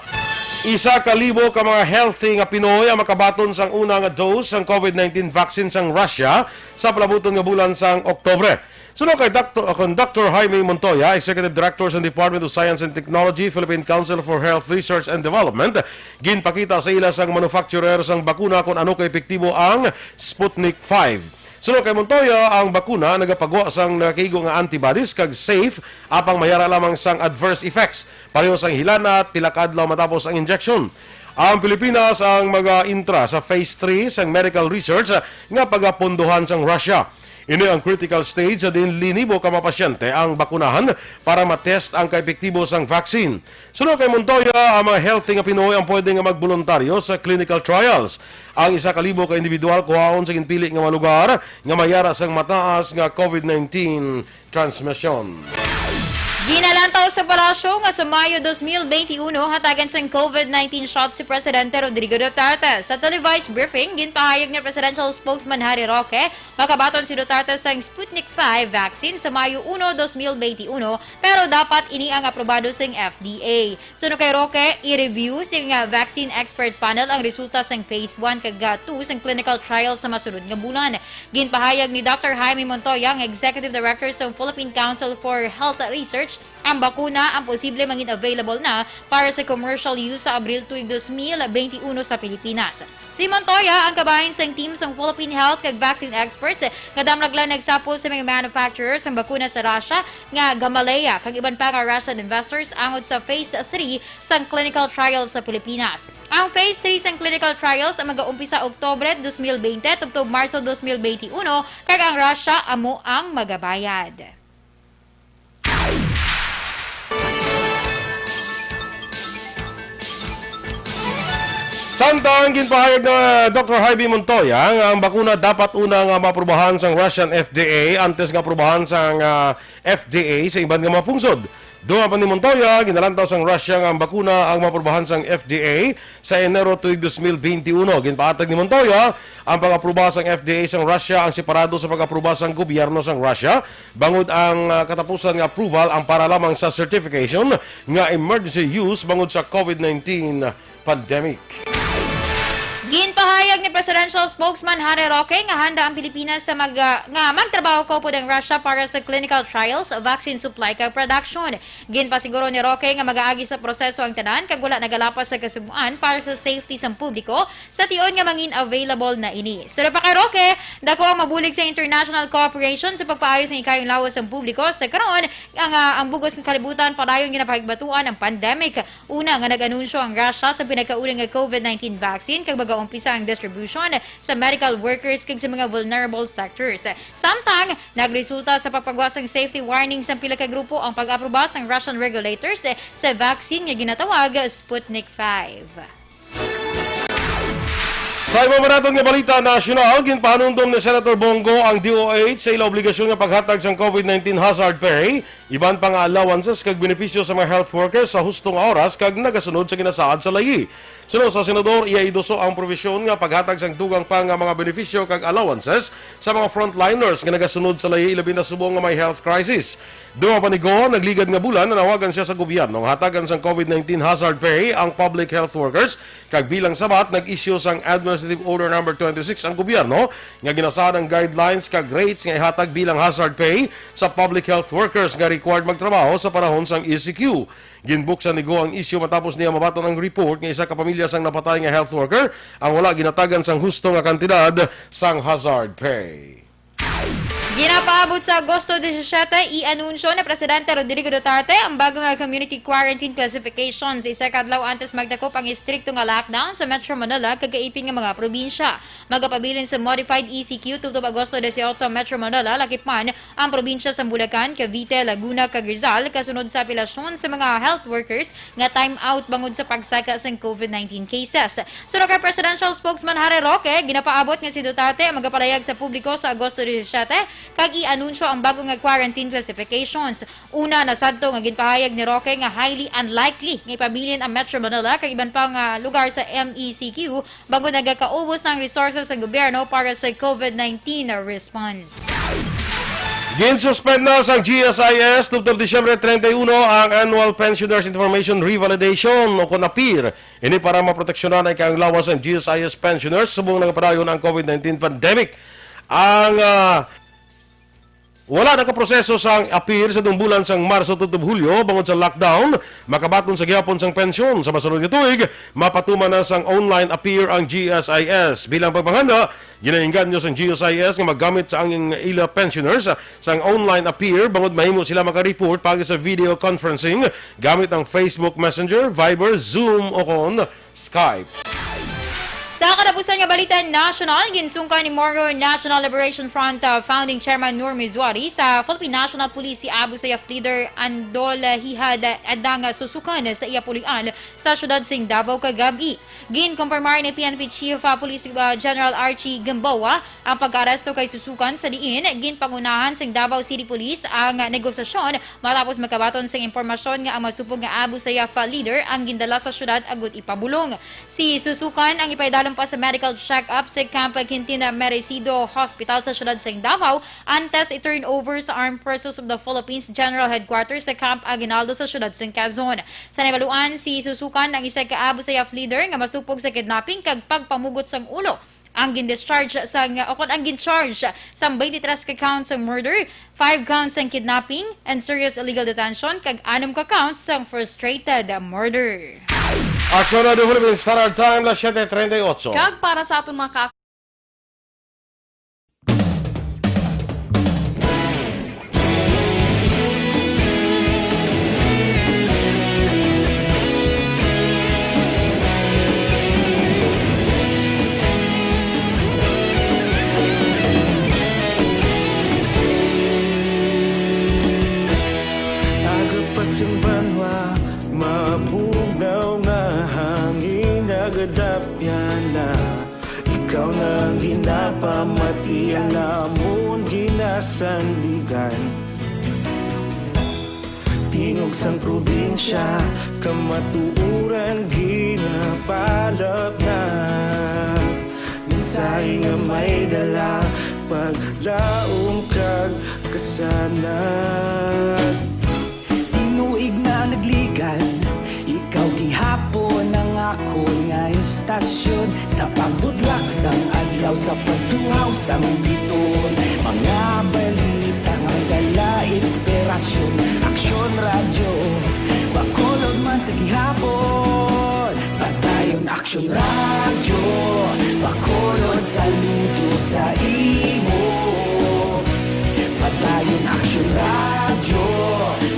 Isa ka libo ka mga healthy nga Pinoy ang makabaton sang una nga dose sang COVID nineteen vaccine sang Russia sa palabuton nga bulan sang Oktubre. Suno kay Doctor, uh, kang Doctor Jaime Montoya, Executive Director sa Department of Science and Technology, Philippine Council for Health Research and Development, ginpakita sa ila sang manufacturer sang bakuna kung ano ka epektibo ang Sputnik five. Suno kay Montoya, ang bakuna nagapagwa sang nakaigo nga antibodies kag safe, apang mayara lamang sang adverse effects, pareho sang hilanat pila ka adlaw matapos ang injection. Ang Pilipinas ang mag-intra sa phase three sang medical research nga pagapondohan sang Russia. Ini ang critical stage sa diin linibo ka mga pasyente ang bakunahan para matest ang kaepektibo sang vaccine. Suno kay Montoya, ang mga healthy nga Pinoy ang pwede nga magboluntaryo sa clinical trials. Ang isa ka libo ka individual kuhaon sa ginpili nga mga lugar nga mayara sang mataas nga COVID nineteen transmisyon. Ginalantaw sa palasyo nga sa Mayo dos mil benti uno hatagan sang COVID nineteen shot si Presidente Rodrigo Duterte. Sa televised briefing, ginpahayag ni Presidential Spokesman Harry Roque, makabaton si Duterte sang Sputnik five vaccine sa Mayo uno, dos mil benti uno, pero dapat ini ang aprobado sang F D A. Suno kay Roque, i-review sing, ah, vaccine expert panel ang resulta sang phase one kag, ah, two sang clinical trial sa masunod nga bulan. Ginpahayag ni Doctor Jaime Montoya, nga Executive Director sa Philippine Council for Health Research, ang bakuna ang posible mangin available na para sa commercial use sa Abril tuig dos mil benti uno sa Pilipinas. Si Montoya ang kabahin sang team sang Philippine Health kag Vaccine Experts nga damraglan nagsapol sa mga manufacturer sang bakuna sa Russia nga Gamaleya kag iban pa nga Russian investors angod sa phase three sang clinical trials sa Pilipinas. Ang phase three sang clinical trials ang magaumpisa Oktubre dos mil benti tubtob Marso dos mil benti uno, kag ang Russia amo ang magabayad. Samtang ginpahayag na Doctor Jaime Montoya nga ang bakuna dapat una nga maaprubahan sang Russian F D A antes nga aprubahan sang, ah, F D A sa iban nga mga pungsod. Dugang pa ni Montoya, ginalantaw sang Russia nga ang bakuna ang maaprubahan sang F D A sa Enero tuig dos mil benti uno. Ginpaatag ni Montoya, ang pag-apruba sang F D A sang Russia ang separado sa pag-apruba sang gobyerno sang Russia, bangod ang, ah, katapusan nga approval ang para lamang sa certification nga emergency use bangod sa COVID nineteen pandemic. Ginpahayag ni Presidential Spokesman Harry Roque nga handa ang Pilipinas sa mag-, ah, nga magtrabaho kaupod ang Russia para sa clinical trials, vaccine supply, kag production. Ginpasiguro ni Roque nga magaagi sa proseso ang tanan kag wala nagalapas sa kasugbuan para sa safety sang publiko sa tion nga mangin available na ini. Suno pa kay Roque, dako ang mabulig sa international cooperation sa pagpaayo sang ikayong lawas sang publiko sa karon nga, ah, ang bug-os nga kalibutan padayon ginapahigbatuan ang pandemic. Una nga nag-anunsyo ang Russia sa pinakauna nga COVID nineteen vaccine kag magaumpisa ang distribution sa medical workers kag sa mga vulnerable sectors. Samtang nagresulta sa pagpagwa sang safety warning sang pila ka grupo ang pag-aproba sang Russian regulators sa vaccine nga ginatawag Sputnik five. Sa iba pa naton nga balita nasyonal, ginpahanumdom ni Senator Bong Go ang D O H sa ila obligasyon nga paghatag sang COVID nineteen hazard pay, iban pa nga allowances kag benepisyo sa mga health workers sa husto nga oras kag nagasunod sa ginasaad sa layi. Suno sa Senador, iya iduso ang probisyon nga paghatag sang dugang pa nga mga benepisyo kag allowances sa mga frontliners nga nagasunod sa layi, ilabi na subong nga may health crisis. Dugang pa ni Go, nagligad nga bulan nanawagan siya sa gobyerno nga hatagan sang COVID nineteen hazard pay ang public health workers, kag bilang sabat, nag-issue sang Administrative Order Number twenty-six ang gobyerno nga ginasaad ang guidelines kag rates nga ihatag bilang hazard pay sa public health workers nga required magtrabaho sa panahon sang E C Q. Ginbuksan ni Go ang isyu matapos niya mabaton ang report nga isa ka pamilya sang napatay nga health worker ang wala ginatagan sang husto nga kantidad sang hazard pay. Ginapaabot sa Agosto disisiete, i-anunsyo ni Presidente Rodrigo Duterte ang bago nga community quarantine classification sa isa ka adlaw antes magdakop ang istrikto nga lockdown sa Metro Manila kag kaipin nga mga probinsya. Magapabilin sa modified E C Q tubtob Agosto dieciocho ang Metro Manila, lakip man ang probinsya sang Bulacan, Cavite, Laguna, kag Rizal, kasunod sa apelasyon sa mga health workers nga time out bangod sa pagsaka sang COVID nineteen cases. Suno kay Presidential Spokesman Harry Roque, ginapaabot nga si Duterte ang magapalayag sa publiko sa Agosto diecisiete kag i-anunsyo ang bago nga quarantine classifications. Una, nasadto nga ginpahayag ni Roque nga highly unlikely nga ipabilin ang Metro Manila kag iban pa nga lugar sa M E C Q bangod nagakaubos na ang resources sa gobyerno para sa COVID nineteen response. Ginsuspend na sang G S I S tubtob Disyembre treinta y uno ang Annual Pensioners Information Revalidation o kon APIR. Ini para maproteksyonan ang ikalawas sang G S I S pensioners subong nagapadayon ang COVID nineteen pandemic. Ang ah, wala nakaproseso sang APIR sa dungbulan sang Marso tubtob Hulyo bangod sa lockdown, makabaton sa gihapon sang pensyon. Sa masunod nga tuig, mapatuman na sang online APIR ang G S I S. Bilang pagpanghanda, ginainganyo sang G S I S nga magamit sa ang ila pensioners sang online APIR bangod mahimo sila makareport paagi sa video conferencing gamit ang Facebook Messenger, Viber, Zoom o kon Skype. Sa katapusan nga balita nasyonal, ginsungkan ni Moro National Liberation Front uh, Founding Chairman Nur Mizwari sa Philippine National Police si Abu Sayyaf leader Andol Hihad andang susukan sa iya pulian sa siyudad sing Davao kagab-i. Ginkumpirmar ni P N P Chief uh, Police uh, General Archie Gamboa ang pag-aresto kay susukan sa diin ginpangunahan sing Davao City Police ang negosasyon matapos magkabaton sing impormasyon nga ang masupog nga Abu Sayyaf leader ang gindala sa siyudad agud ipabulong. Si Susukan ang ipaidalom pa sa medical check-up sa Camp Quintin Merecido Hospital sa siyudad sang Davao antes i-turn over sa Armed Forces of the Philippines General Headquarters sa Camp Aguinaldo sa siyudad sang Quezon. Sa nabaluan, si Susukan ang isa ka Abu Sayyaf leader nga masupog sa kidnapping kag pagpamugot sang ulo ang gin-discharge sang o kon ang gin-charge sang twenty-three ka counts sang murder, five counts sang kidnapping and serious illegal detention kag anom ka counts sang frustrated murder. Aksyon Radio Philippines, Standard Time, las siete treinta y ocho. Kag para sa aton mga ka- Aga pa sing banwa, mabugnaw nga hangin nagadapyan na. Ikaw na ang ginapamati, ang amon ginasandigan. Tingog sang probinsya, kamatuoran ginapalapnap. Mensahe nga may dala, paglaom kag kasanag. Tinuig na nagligan, ikaw gihapon ang akon nga istasyon. Sa pagbudlak sang adlaw, sa pagtuhaw sang biton, mga balita nga dala inspirasyon. Aksyon Radyo, Bacolod man sa gihapon. Padayon Aksyon Radyo, Bacolod, saludo sa imo. Padayon Aksyon Radyo,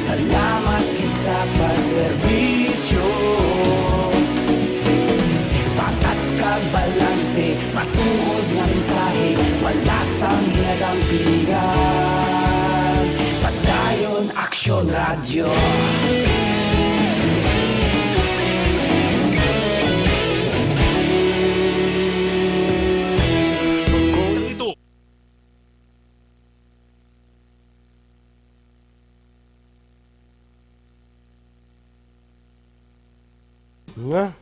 salamat gid sa pagserbisyo. Patas kag balanse, matuod nga mensahe, wala sang ginadampingan. Padayon Aksyon Radyo. Nga?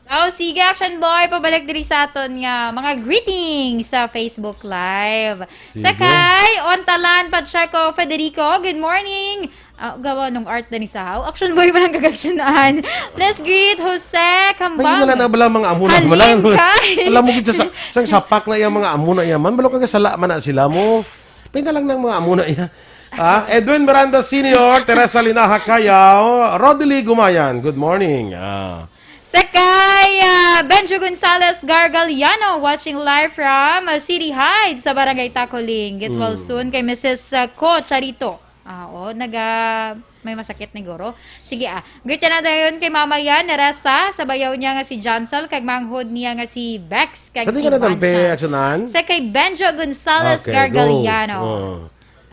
So, sige, Action Boy, pabalik diri sa aton nga mga greetings sa Facebook Live. Sige. Sa kay Ontalan Pacheco Federico, good morning. Ah, gawa nung art na ni Sahaw. Action Boy pa lang kagaksyonan. Please greet Jose Kambang. May wala na bala mga amo na bala. Halin kay. Alam mo gid sa, sa, sa sapak na iya mga amo na iya man. Balo ka sala man na sila mo. Pinalang ng mga amo na iya. Ah, Edwin Miranda Senior, Teresa Linaha Cayaw, Rodely Gumayan. Good morning. Ah. Sa kay ah, Benjo Gonzalez Gargaliano, watching live from ah, City Heights sa Barangay Tacoling. Get well Mm. soon kay Missus ah, Co Charito. Ah, oo, naga may masakit ni guro. Sige ah. Greet na dayon kay Mama Yan, Neresa, sa bayaw niya nga si Jansel, kag manghod niya nga si Bex, kag Sa si di ka na tampi, Juancha. Action Ann? Sa kay Benjo Gonzalez Okay, go. Gargaliano. Oh.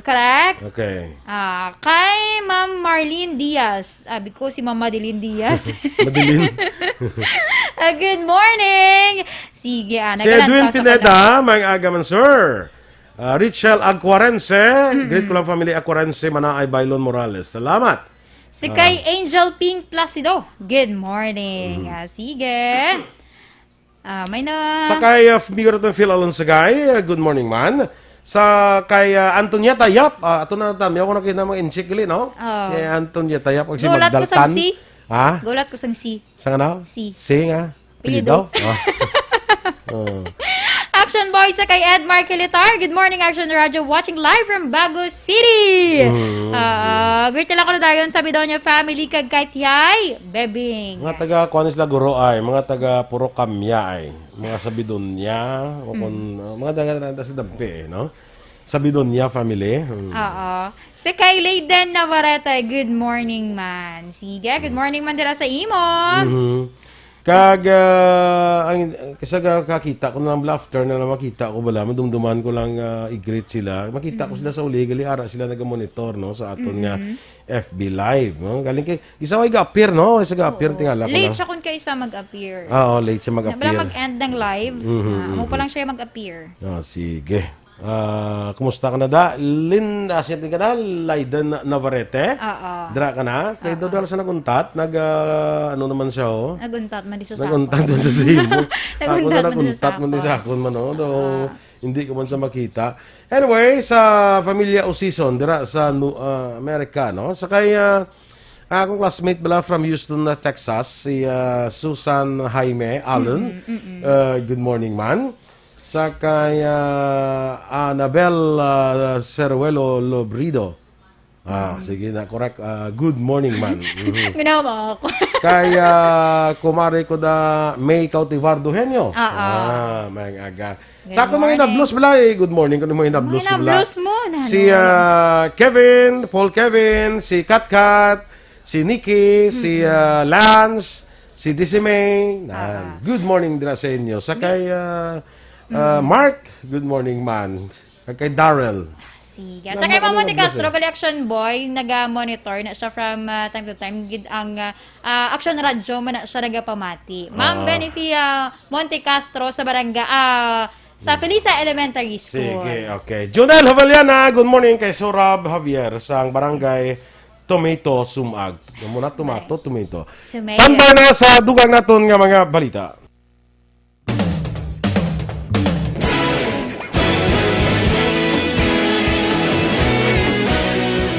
Correct? Okay. Ah, kay Ma'am Marlene Diaz. Abi ko si Ma'am Madeline Diaz. Madeline. Ah, good morning. Sige, ah, Si nagalan Edwin pa sa Pineda, pagdam- may aga man, sir. Ah, Richel Aguarense, greet ko lang family Aguarense, Manaay, Bailon, Morales. Salamat. Si kay Angel Ping Placido, good morning. Ah, sige. Ah, may na Sa kay, ah, Figurato Phil Alonsagay, ah, good morning man. Sa kay, ah, Antonieta Yap, ah, ato na tami ako nakita mo inchik gali, no? Oh. Kay Antonieta Yap, og si Gulat ko sa Magdaltan. C. Ha? Gulat ko sang C. Sa ano? C. C nga? Apelyido. Apelyido? Ah. Oh. Action Boy sa kay Edmar Kilitar. Good morning, Action Radio. Watching live from Bago City. Mm. Ah, greet nila ko na dayon sa Bidonia family kag kay Tiyay Bebing. Mga taga, kuwan sila, Guro ay. Mga taga Puro Kamya ay. Mga Sabidonia. O kung, uh, mga taga, taga sa Dampi eh, no? Sabidonia family. Mm. Oo. Si kay Layden Navarrete, good morning man. Sige, good morning man dira sa imo. Mhm. Kag, ah, ang, sa ka-, kakita ko na lang, after na lang makita ko bala, madumduman ko lang, ah, i-greet sila. Makita ko sila sa uli, gali ara sila naga-monitor, no, sa aton nga F B Live, no? Galing kay, isa ko ga-appear, no? Isa ga-appear, Oo. Tingala ko Late lang. Siya kun kay isa mag-appear. Ah, oh, late siya Wala mag-appear. Mag-end ng live. Mhm, Ah, amo pa mhm. lang siya mag-appear. Ah, sige. Ah, kumusta ka na da? Lin, ah, siya ka na? Laiden Navarrete? Oo. Dira ka na? Kay Oo. Daw dala sa naguntat, nag, ah, ano naman siya, oh? Naguntat man di sa Naguntat sakon. Man sa simo. Ako Naguntat na man di sa naguntat man di sakon. Sa akon man, oh. Do, Oo. Hindi ko man sa makita. Anyway, sa Familia Osison, dira sa Nu-, ah, Amerika, no? Sa kay, ah, akong classmate bala from Houston, ah, Texas, si, ah, Susan Jaime Allen. Mm-mm, mm-mm. Ah, good morning, man. Sa kay, ah, Annabel, ah, Seruelo Lobrido. Ah, sige na, correct. Ah, good morning, man. Mhm. Ginawa mo ako. Kay, ah, kumare ko da May Cautivardo Henyo. Oo. Ah, may aga. Good Sa ako mga morning. Inablos, bala, eh. Good morning ko ni mga inablos, Mga bala. Inablos mo, na, Si, no? Ah, Kevin, Paul Kevin, si Katkat, si Nikki, si, Mm-mm. Ah, Lance, si Dizzy May. Nan. Ah. Good morning dira sa inyo. Sa Di- kay, ah, ah, Mm. Mark, good morning, man. Kag kay Darrell. Sige. Nga Sa kay mo-, Ma'am ano Monte nga Castro, siya? Collection boy, naga-monitor na siya from, ah, time to time. Gid ang, ah, ah, Action Radio man na siya nagapamati. Ma'am Ah. Benefia Monte Castro sa barangay, ah, sa Mm. Felisa Elementary School. Sige, okay. Junel Havaliana, good morning kay Surab Javier sa barangay Tomato, Sumag. Muna tomato, Nice. Tomato. Tomato. Standby na sa dugang naton nga mga balita.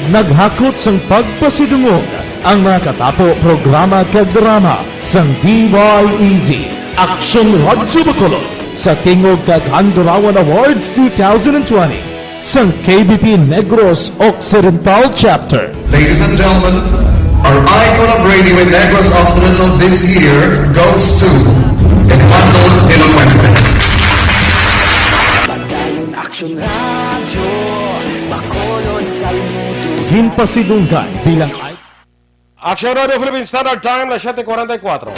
Naghakot sang pagpasidungog ang mga katapo programa kag drama sang D Y E Z, Action Radyo Bacolod, sa tingog kag Handurawan Awards two thousand twenty sang K B P Negros Occidental Chapter. Ladies and gentlemen, our icon of radio in Negros Occidental this year goes to Eduardo Elocuente. Padayon Action Radio, Bacolod, Salmuto. Ginpasidunggan bilang Action Radio Philippine Standard Time, las siete cuarenta y cuatro.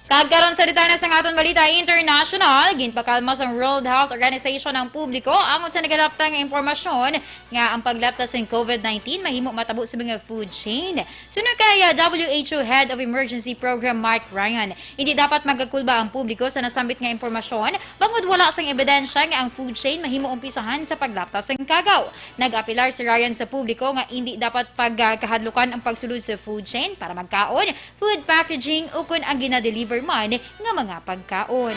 Kag karon sa detalye sang aton balita international, ginpakalma sang World Health Organization ang publiko angot sa nagalapta nga impormasyon nga ang paglapta sang COVID nineteen mahimo matabo sa mga food chain. Suno kay, ah, W H O Head of Emergency Program Mark Ryan, hindi dapat magakulba ang publiko sa nasambit nga impormasyon bangod wala sang ebidensya nga ang food chain mahimo umpisahan sa paglapta sang kagaw. Nag-apelar si Ryan sa publiko nga indi dapat pagkahadlukan ang pagsulod sa food chain para magkaon, food packaging, ukon ang ginadeliver man nga mga pagkaon.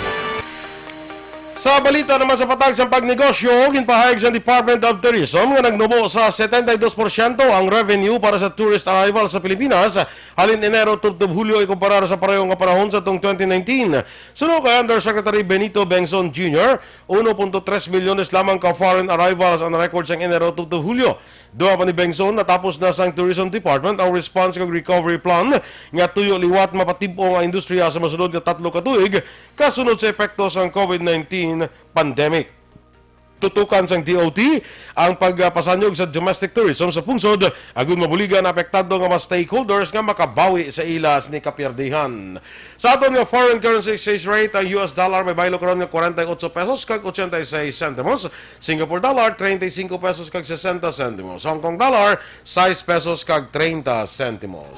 Sa balita naman sa patag sa pagnegosyo, ginpahayag sa Department of Tourism nga nagnubo sa setenta y dos porsyento ang revenue para sa tourist arrival sa Pilipinas halin Enero tubtob Hulyo ikumparar sa pareho nga panahon sa tong twenty nineteen. Suno kay Undersecretary Benito Bengzon Junior, uno punto tres milyones lamang ka foreign arrivals ang na-record sang Enero tubtob Hulyo. Duha pa ni Bengzon, natapos na sang Tourism Department ang response kag recovery plan nga tuyo liwat mapatib-o nga industriya sa masunod nga tatlo ka tuig kasunod sa epekto sang COVID nineteen pandemic. Tutukan sang D O T ang pagpasanyog sa domestic tourism sa pungsod, agud mabuligan ang apektado nga mga stakeholders nga makabawi sa ila sini kapiyerdihan. Sa aton nga foreign currency exchange rate, ang U S dollar may baylo karon nga kwarenta y ocho pesos kag ochenta y seis sentimos, Singapore dollar, treinta y cinco pesos kag sesenta sentimos, Hong Kong dollar, sais pesos kag treinta sentimos.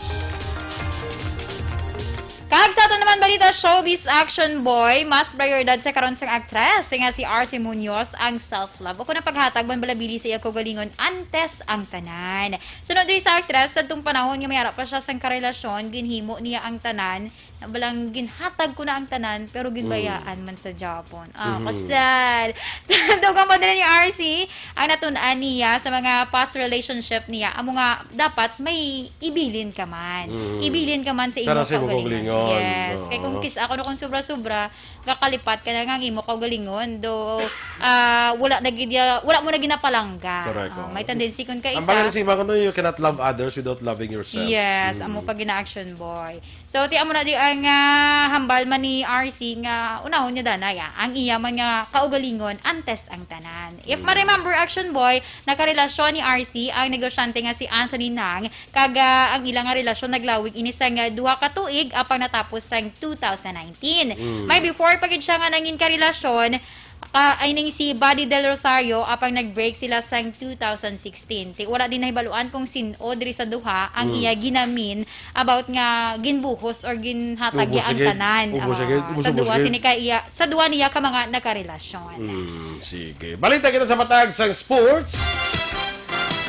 Kag sa ato naman balita, showbiz action boy, mas prioridad sa karon sang aktres nga si R C Munoz ang self-love. O kung ang paghatag man balabili sa iya kaugalingon antes ang tanan. Sunod diri sa aktres, sa atong panahon nga may ara pa siya sang karelasyon, ginhimo niya ang tanan, na balang ginhatag ko na ang tanan, pero ginbayaan man sa Japon. Ah, Mhm. kasal. Sa dugang pa nila ni R C, ang natun-an niya sa mga past relationship niya, amo nga dapat may ibilin ka man. Mhm. Ibilin ka man sa Pero imo sa imo kaugalingon. Kaugalingon. Yes. Kay kung Oo. kis-, ako na kung sobra-sobra, kakalipat ka na nga ang imo kaugalingon. Do, ah, wala na gid ya-, wala mo na ginapalangga. Correct, Ah, oo. may tendency kun ka Ang isa. Bagal si Mako, no, you cannot love others without loving yourself. Yes, Mm. amo pa gina-action boy. So, ti amo na di ang, ah, hambal man ni R C nga unahon niya danay, ah, ang iya man nga kaugalingon antes ang tanan. If Mm. ma-remember, Action Boy, nakarelasyon ni R C ang negosyante nga si Anthony Nang, kag, ah, ang ila nga relasyon naglawig ini sang, ah, duha ka tuig apang natapos sang two thousand nineteen. Mm. May before pa gid siya nga nangin karelasyon, ka, ay ning si Buddy Del Rosario, apang nag-break sila sang two thousand sixteen. Ti wala din nahibaluan kung sin-o diri sa duha ang Mm. iya ginamin about nga ginbuhos or ginhatag Ubos niya ang agad. tanan, Ubos ah, agad. Ubos, sa ubos duha agad. sini ka iya, sa duha niya ka mga nakarelasyon. Mm, sige. Balita kita sa matag sang sports.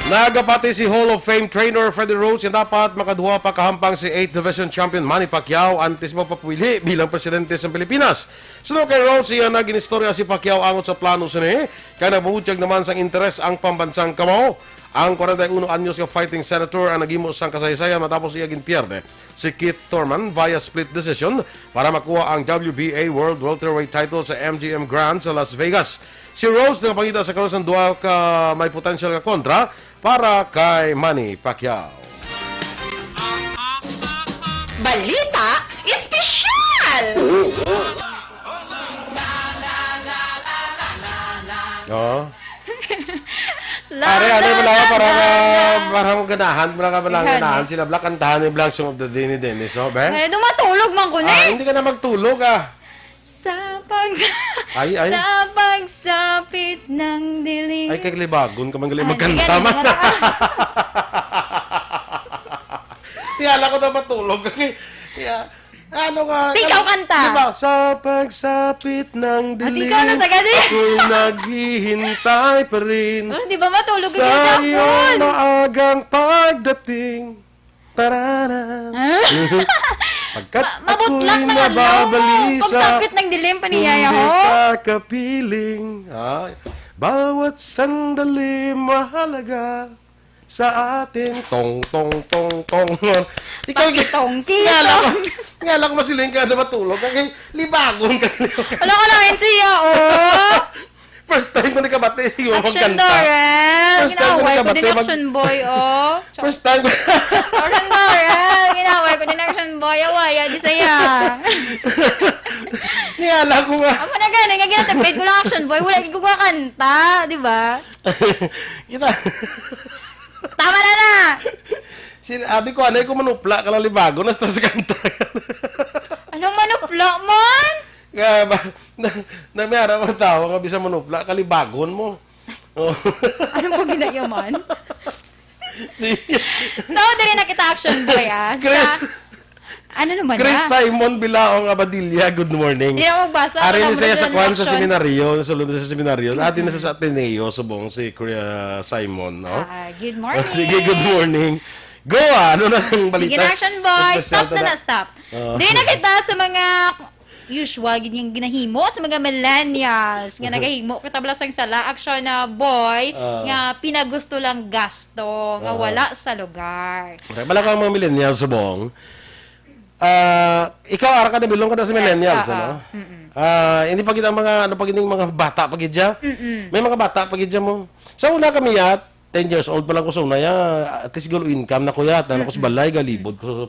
Nagapati si Hall of Fame trainer Freddie Roach nga dapat makaduha pa kahampang si eighth Division champion Manny Pacquiao antes magpapili bilang presidente sa Pilipinas. Suno kay Roach, iya na ginistorya si Pacquiao angot sa plano sini, kay nagbubutyag naman sang interes ang pambansang kamao. Ang kwarenta y uno anyos nga fighting senator ang naghimo sang kasaysayan matapos iya ginpierde si Keith Thurman via split decision para makuha ang W B A World Welterweight title sa M G M Grand sa Las Vegas. Si Roach nagapangita sa karon sang duha ka may potensyal nga kontra para kay Manny Pacquiao. Balita espesyal! Oo. La, Are, ano la, yung mga la, para la, na, la. para akong ganahan, para ka Sige, ganahan, honey. sila Black, kantahan ni Black Song of the Day ni Dennis, oh, be? Ay, dumatulog man ko, Ah, ne? hindi ka na magtulog, ah. Sa pag-, Ay, ay. sa pagsapit ng dilim. Ay, kay libagon ka man gali Ah, magkanta sige, man. sige, sige. Tiyala ko na matulog. Kaya, ano nga, Di ikaw ano, kanta. di ba, sa pagsapit ng Ah, di dilim, ikaw na sa gani. ako'y naghihintay pa rin Oh, di ba matulog sa ka iyong gahapon? maagang pagdating. Tarara. Ah? Pagkat Ma-, mabutla ako'y na nga, no? nababalisa, Pagsapit ng dilim, paniyaya, hindi ho? ka kapiling. Ah, bawat sandali mahalaga sa atin. Tong, tong, tong, tong. Ikaw, Pakitongki, nga lang, tong. nga lang masiling ka na matulog. Kay libagon ka. Wala ka lang, N C A, oh. First time ko nakabati, yung Action magkanta. Doran! First time ko Ginaway ko din nakabati, mag- Action Boy, oh. First time ko. Action Doran! Ginaway ko din Action Boy. Awaya, di saya. Niyala ko nga. Amo na gani, nga ginatipid ko lang Action Boy. Wala, di ko kanta, di ba? Kita. Tama na na! Sin-, abi ko, anay ko manupla ka lang libago, nasta sa kanta. Anong manupla man? Nga ba, na, na may ara mga tao nga bisan manupla, kalibagon mo. Oh. Anong pag ginayaman? Sige. So, dali na kita, Action Boy, ah. Sa Chris, ano naman Chris na? Simon Bilaong Abadilla, good morning. Hindi na ako magbasa, Ari wala ni mo siya na sa kwan sa reaction. seminaryo, nasulod na siya sa seminaryo. Ati na siya sa Ateneo, subong si Kuya Simon, no? Ah, good morning. Sige, good morning. Go, ah. Ano na ang Sige balita? na, Action Boy. Espesyal Stop na na. na, stop. Oh. Di na kita sa mga usual gid yung ginahimo sa mga millennials nga nagahimo kita bala sang sala, action na boy Ah. nga pinagusto lang gasto nga Ah. wala sa lugar. Okay, bala ka ang mga millennials, subong. Ah, ikaw, ara ka na, bilong ka na sa Yes, millennials, ah, ano? ah. Mm-mm. Ah, hindi pa gid ang mga, ano pa gid, yung mga bata pa gid siya. Mm-mm. May mga bata pa gid siya mo. Sa una kami, ya, ten years old pa lang ko sa una, ya, at least, gulo income na ko, ya. Tanan ko sa Mm-mm. balay, galibod ko sa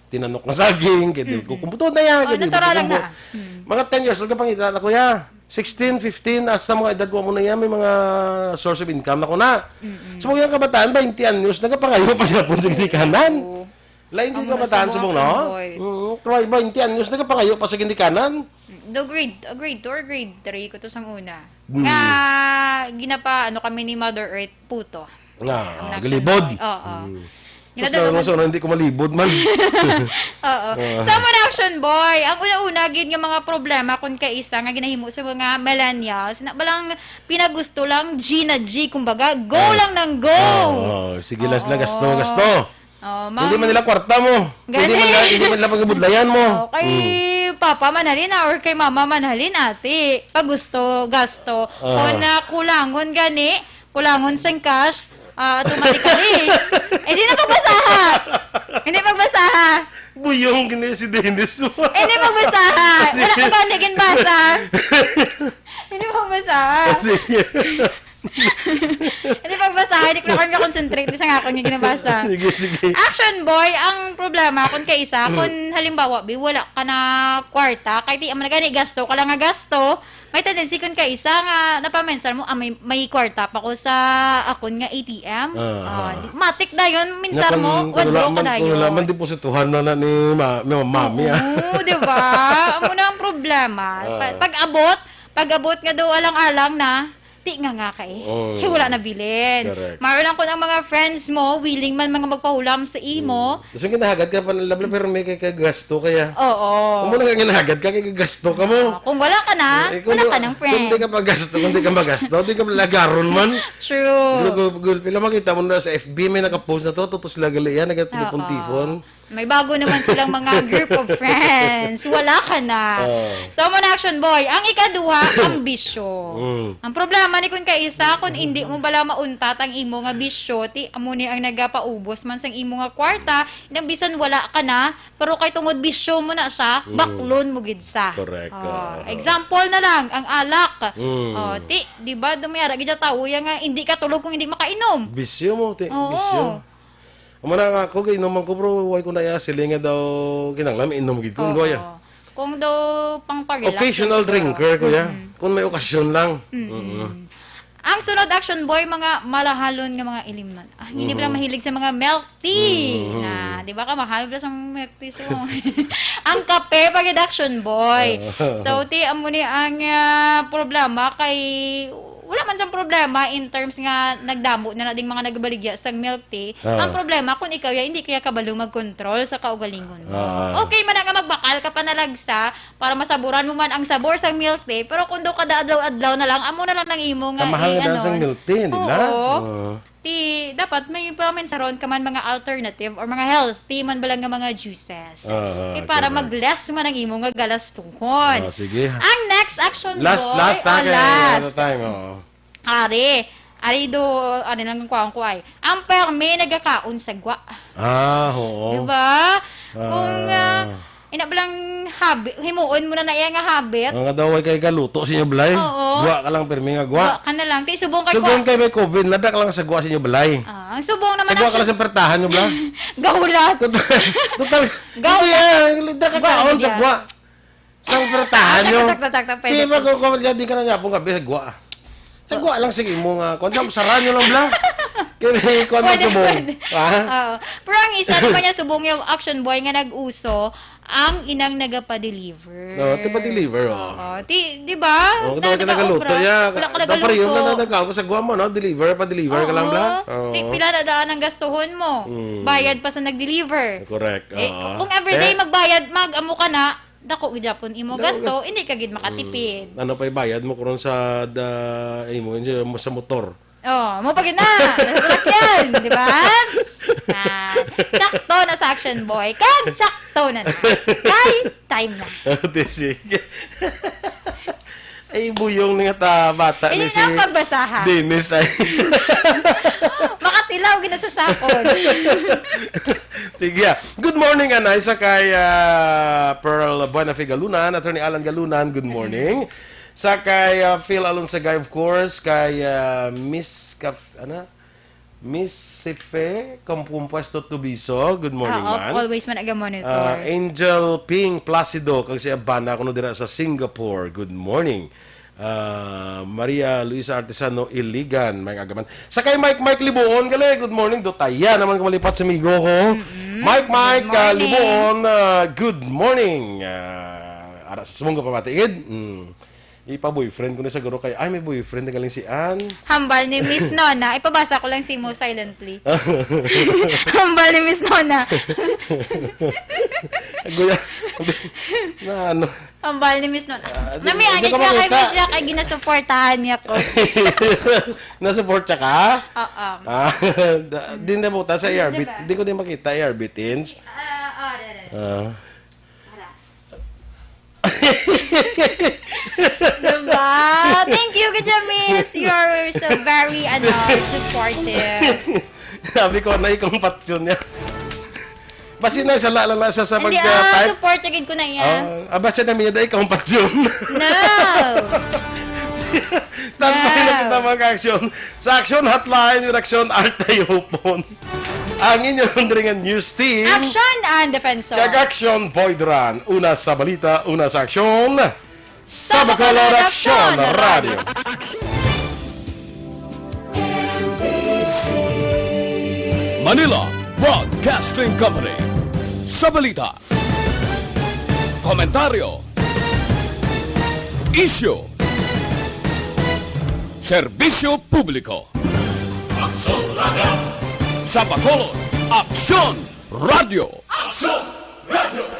tinanok nga saging, kay di ko Mm-mm. kumputo na, ya, Oh, kay di ko natural lang kumputo. na. Mm. Mga ten years old ka, pangita na ko, ya. Sixteen, fifteen, hasta mga edad ko mo na, ya, may mga source of income na ko na. Mm-mm. So, mga kabataan, twenty anyos, nagapangayo pa gyapon sa ginikanan. Oo. Lain din Amo na kabataan sa subong, mga no? fanboy. Oo, try ba, twenty anyos, nagapangayo pa sa ginikanan. Do grade, ah, grade two or grade three ko to sang una. Hmm. Nga, ginapa, ano kami ni Mother Earth, puto. Nga, Ang ah, national galibod. boy. Oo. Hmm. Ginadala man. Sa, sa, hindi ko malibot man. Oo. Ah. Sa mga action boy, ang una-una gid nga mga problema kung kaisa nga ginahimo sa mga millennials, na balang pinagusto lang G na G, kumbaga, go Ah. lang ng go. Oo, sige, last na Oo. gasto, gasto. Oh, Hindi mang- man nila kwarta mo. Hindi Gani. man nila, hindi man nila pagkabudlayan mo. Oh, kay Mm. papa man halin na or kay mama man halin, ate. Pag gusto, gasto. Ah. Kung na kulangon gani, kulangon sang cash, ah, automatically. Eh, di na pagbasaha. Hindi pagbasaha. Buyong gini si Dennis. Eh, hindi pagbasaha. Wala ka ba hindi ginbasa? Hindi pagbasaha. Sige. Hindi pagbasaha, hindi ko na ka-concentrate sa nga akong ginabasa. Sige, sige. Action boy, ang problema, kung kaisa, Mm. kung halimbawa, bi, wala ka na kwarta, kay di, amo na gani, gasto ka lang nga gasto, may tendency kung kaisa nga napamensar mo, "Ah, may, may kwarta pa ko sa akon nga A T M." Ah, Ah, ah. di, matik dayon, minsar Nga mo, kung withdraw wala ka man, kung wala dayon. man deposituhan na, na ni ma-, ni mami, ah. Oo, di ba? Amo na ang problema. Ah. Pa-, pag-abot, pag-abot nga daw alang-alang na, di nga nga kay. Oh. Kay wala na bilin. Correct. Maro lang kung ang mga friends mo, willing man mga magpahulam sa imo. Mm. Gusto ginahagad ka pa ng labla, pero may kay kagasto kaya. Oo. Kung mo na nga ginahagad ka, kay kagasto ka mo. Ah, kung wala ka na, Eh, kung wala di, ka ng kung friend. di ka pagasto, kung di ka magasto, di ka malagaron man. True. Gul-, gul-, gul-, pila makita mo na sa F B, may nakapost na to, tutos lagali yan, nagatipon-tipon. Oo. May bago naman silang mga group of friends. Wala ka na. Oo. So, mo na, action boy. Ang ikaduha, ang bisyo. Mm. Ang problema ni kung kaisa, kung hindi mo bala mauntat ang imo nga bisyo, ti, amo ni ang nagapaubos man sang imo nga kwarta, nang bisan wala ka na, pero kay tungod bisyo mo na siya, Mm. baklon mo gid sa. Correct. Oh, Oo. example na lang, ang alak. Mm. Oh, ti, di ba, dumayara gid ang tao yan nga, hindi ka tulog kung hindi makainom. Bisyo mo, ti. Oo. Bisyo. Amo na nga ako, kay inuman ko, bro, way ko na iya, siling nga daw, kinahanglan, mainom gid ko, Oo. kuya. Kung daw pang pa-relax Occasional lang siguro. drinker, kuya. Mm. Kung may okasyon lang. Mm-mm. Mm-mm. Ang sunod, action boy, mga malahalon nga mga ilimnon. Ah, hindi Mm-hmm. pala mahilig sa mga milk tea. Mm-hmm. Na, di ba ka, mahal pala sa milk tea, so. Ang kape, pag action boy. Oo. So, ti, amo ni ang, ah, problema kay wala man sang problema in terms nga nagdamo na na ding mga nagbaligya sang milk tea. Oo. Ang problema, kung ikaw ya, hindi kaya kabalo mag-control sa kaugalingon mo. Oo. Okay man na nga magbakal ka panalagsa para masaburan mo man ang sabor sang milk tea, pero kung daw kada adlaw-adlaw na lang, amo na lang nang imo nga Kamahal i-, na ano. sang milk tea, di ba? Oo. Oo. Ti, dapat may pamensaron ka man mga alternative or mga healthy man bala nga mga juices. Oo, Eh, para correct. mag-less man ang imo nga galastuhon. Oh, sige. Ang next action Last, boy, last, ha, oh, kaya last. ano time, oo. Ari, ari do, ari nang kuwang kuway. Ang permi nagakaon sa gwa. Ah, oo. Diba? Kung, Ah. ah, ina ba lang habit, himuon mo na na iya nga habit? Ang daw ay kay galuto sa inyo, Blay? Oo. Gwa ka lang, permi nga gwa. Gwa ka na lang. Ti, subong kay Subong gwa. kay may covid, nadak lang sa gwa sa inyo, Blay. Ah, ang subong naman Sa gwa ang ka lang sub- sa pertahan nyo, Blay. Gahulat. Total, total, Gwa. Hindi yan, hindi ka Gwa, kaon sa hindi gwa. Sang pertahan Ah, nyo. tak, tak, tak, tak, pwede, Di ba pwede. kung kung di ka na niya pong gabi, sa gwa. Sa gwa lang, sige mo nga. Kung saan, sarahan nyo lang, Blay. Kaya may kuwan Pwede, subong. pwede. Ha? Oo. Pero ang isa naman niya, subong yung action boy nga nag-uso, ang inang nagapa-deliver. No, ti pa-deliver, oh. Oo. Ti, di ba? Oh, Na, kita ka nagaluto, nag-obra. ya. Wala ka Dapat yun nagaluto. na nagkakaw sa guwa mo, no? Deliver, pa-deliver ka lang, Oo. Blay? Oo. Ti, pila na daan ang gastuhon mo? Mm. Bayad pa sa nag-deliver. Correct. Eh, Oo. kung everyday Eh? magbayad, mag-amo ka na, dako gid gyapon imo Dako gasto, gas-, hindi ka gid makatipid. Mm. Ano pa ibayad mo karon sa da-, imo, sa motor? Oh, mo pa gid na. Sa salakyan, di ba? Ah, tsakto na sa action boy. Kag tsakto na na. Kay time na. Ate, sige. Ay, buyong nga ta, bata Hindi ni na si pagbasaha. Dennis ay. Makatilaw, ginasasakon. Sige, ah. Good morning, Anay. Sa kay, ah, Pearl Buenafe Galunan, Attorney Alan Galunan, good morning. Sa kay, ah, Phil Alonsagay, of course, kay, ah, Miss Kaf-, ano? Miss Sife, Kom-, Compuesto Tubiso, good morning, Ah, man. always man aga monitor. Ah, Angel Ping Placido, kag si Abana, kuno dira sa Singapore, good morning. Ah, Maria Luisa Artisano Iligan, may agaman. Sa kay Mike, Mike Libuon, gali, good morning. Dutaya naman ko malipat sa amigo ko. Mm-mm. Mike, Mike, Good ah, morning. Libuon, ah, good morning. Ah, ara sa sumunggo pa matiid. Mm. Ipa-boyfriend ko na siguro kay, ay, may boyfriend na galing si Ann. Hambal ni Miss Nona. Ipabasa ko lang si mo silently. Hambal ni Miss Nona. Guya, na ano. Hambal ni Miss Nona. Ah, di, Nami, di anit ko niya kay makita. Miss Jack, ay ginasuportahan niya ko. Nasupport siya ka? Oo. Ah, da- di na buta sa Di A R B. ba? Di ko din makita, A R B teens. Ah, oh, dali. Ah. Diba? Thank you, Kajamis. You are so very, ano, supportive. Sabi ko, na ikong patyon niya. Basi na, sala lang na sa, sa Hindi, pag, ah, ah, type. Support agad ko na iya. Ah, ah, basi na, Mida, ikong patyon. No. Stand by No. na kita, mga action. Sa Action Hotline with Action Art Tayupon. Ang inyong Dringan News Team. Action and Defensor. Kag Action Boy Duran. Una sa balita, una sa aksyon. Sa Bacolod Action Radio. Manila Broadcasting Company. Sa balita, komentaryo, isyu, serbisyo publiko. Aksyon Radio. Sa Bacolod, Aksyon Radio. Aksyon Radio.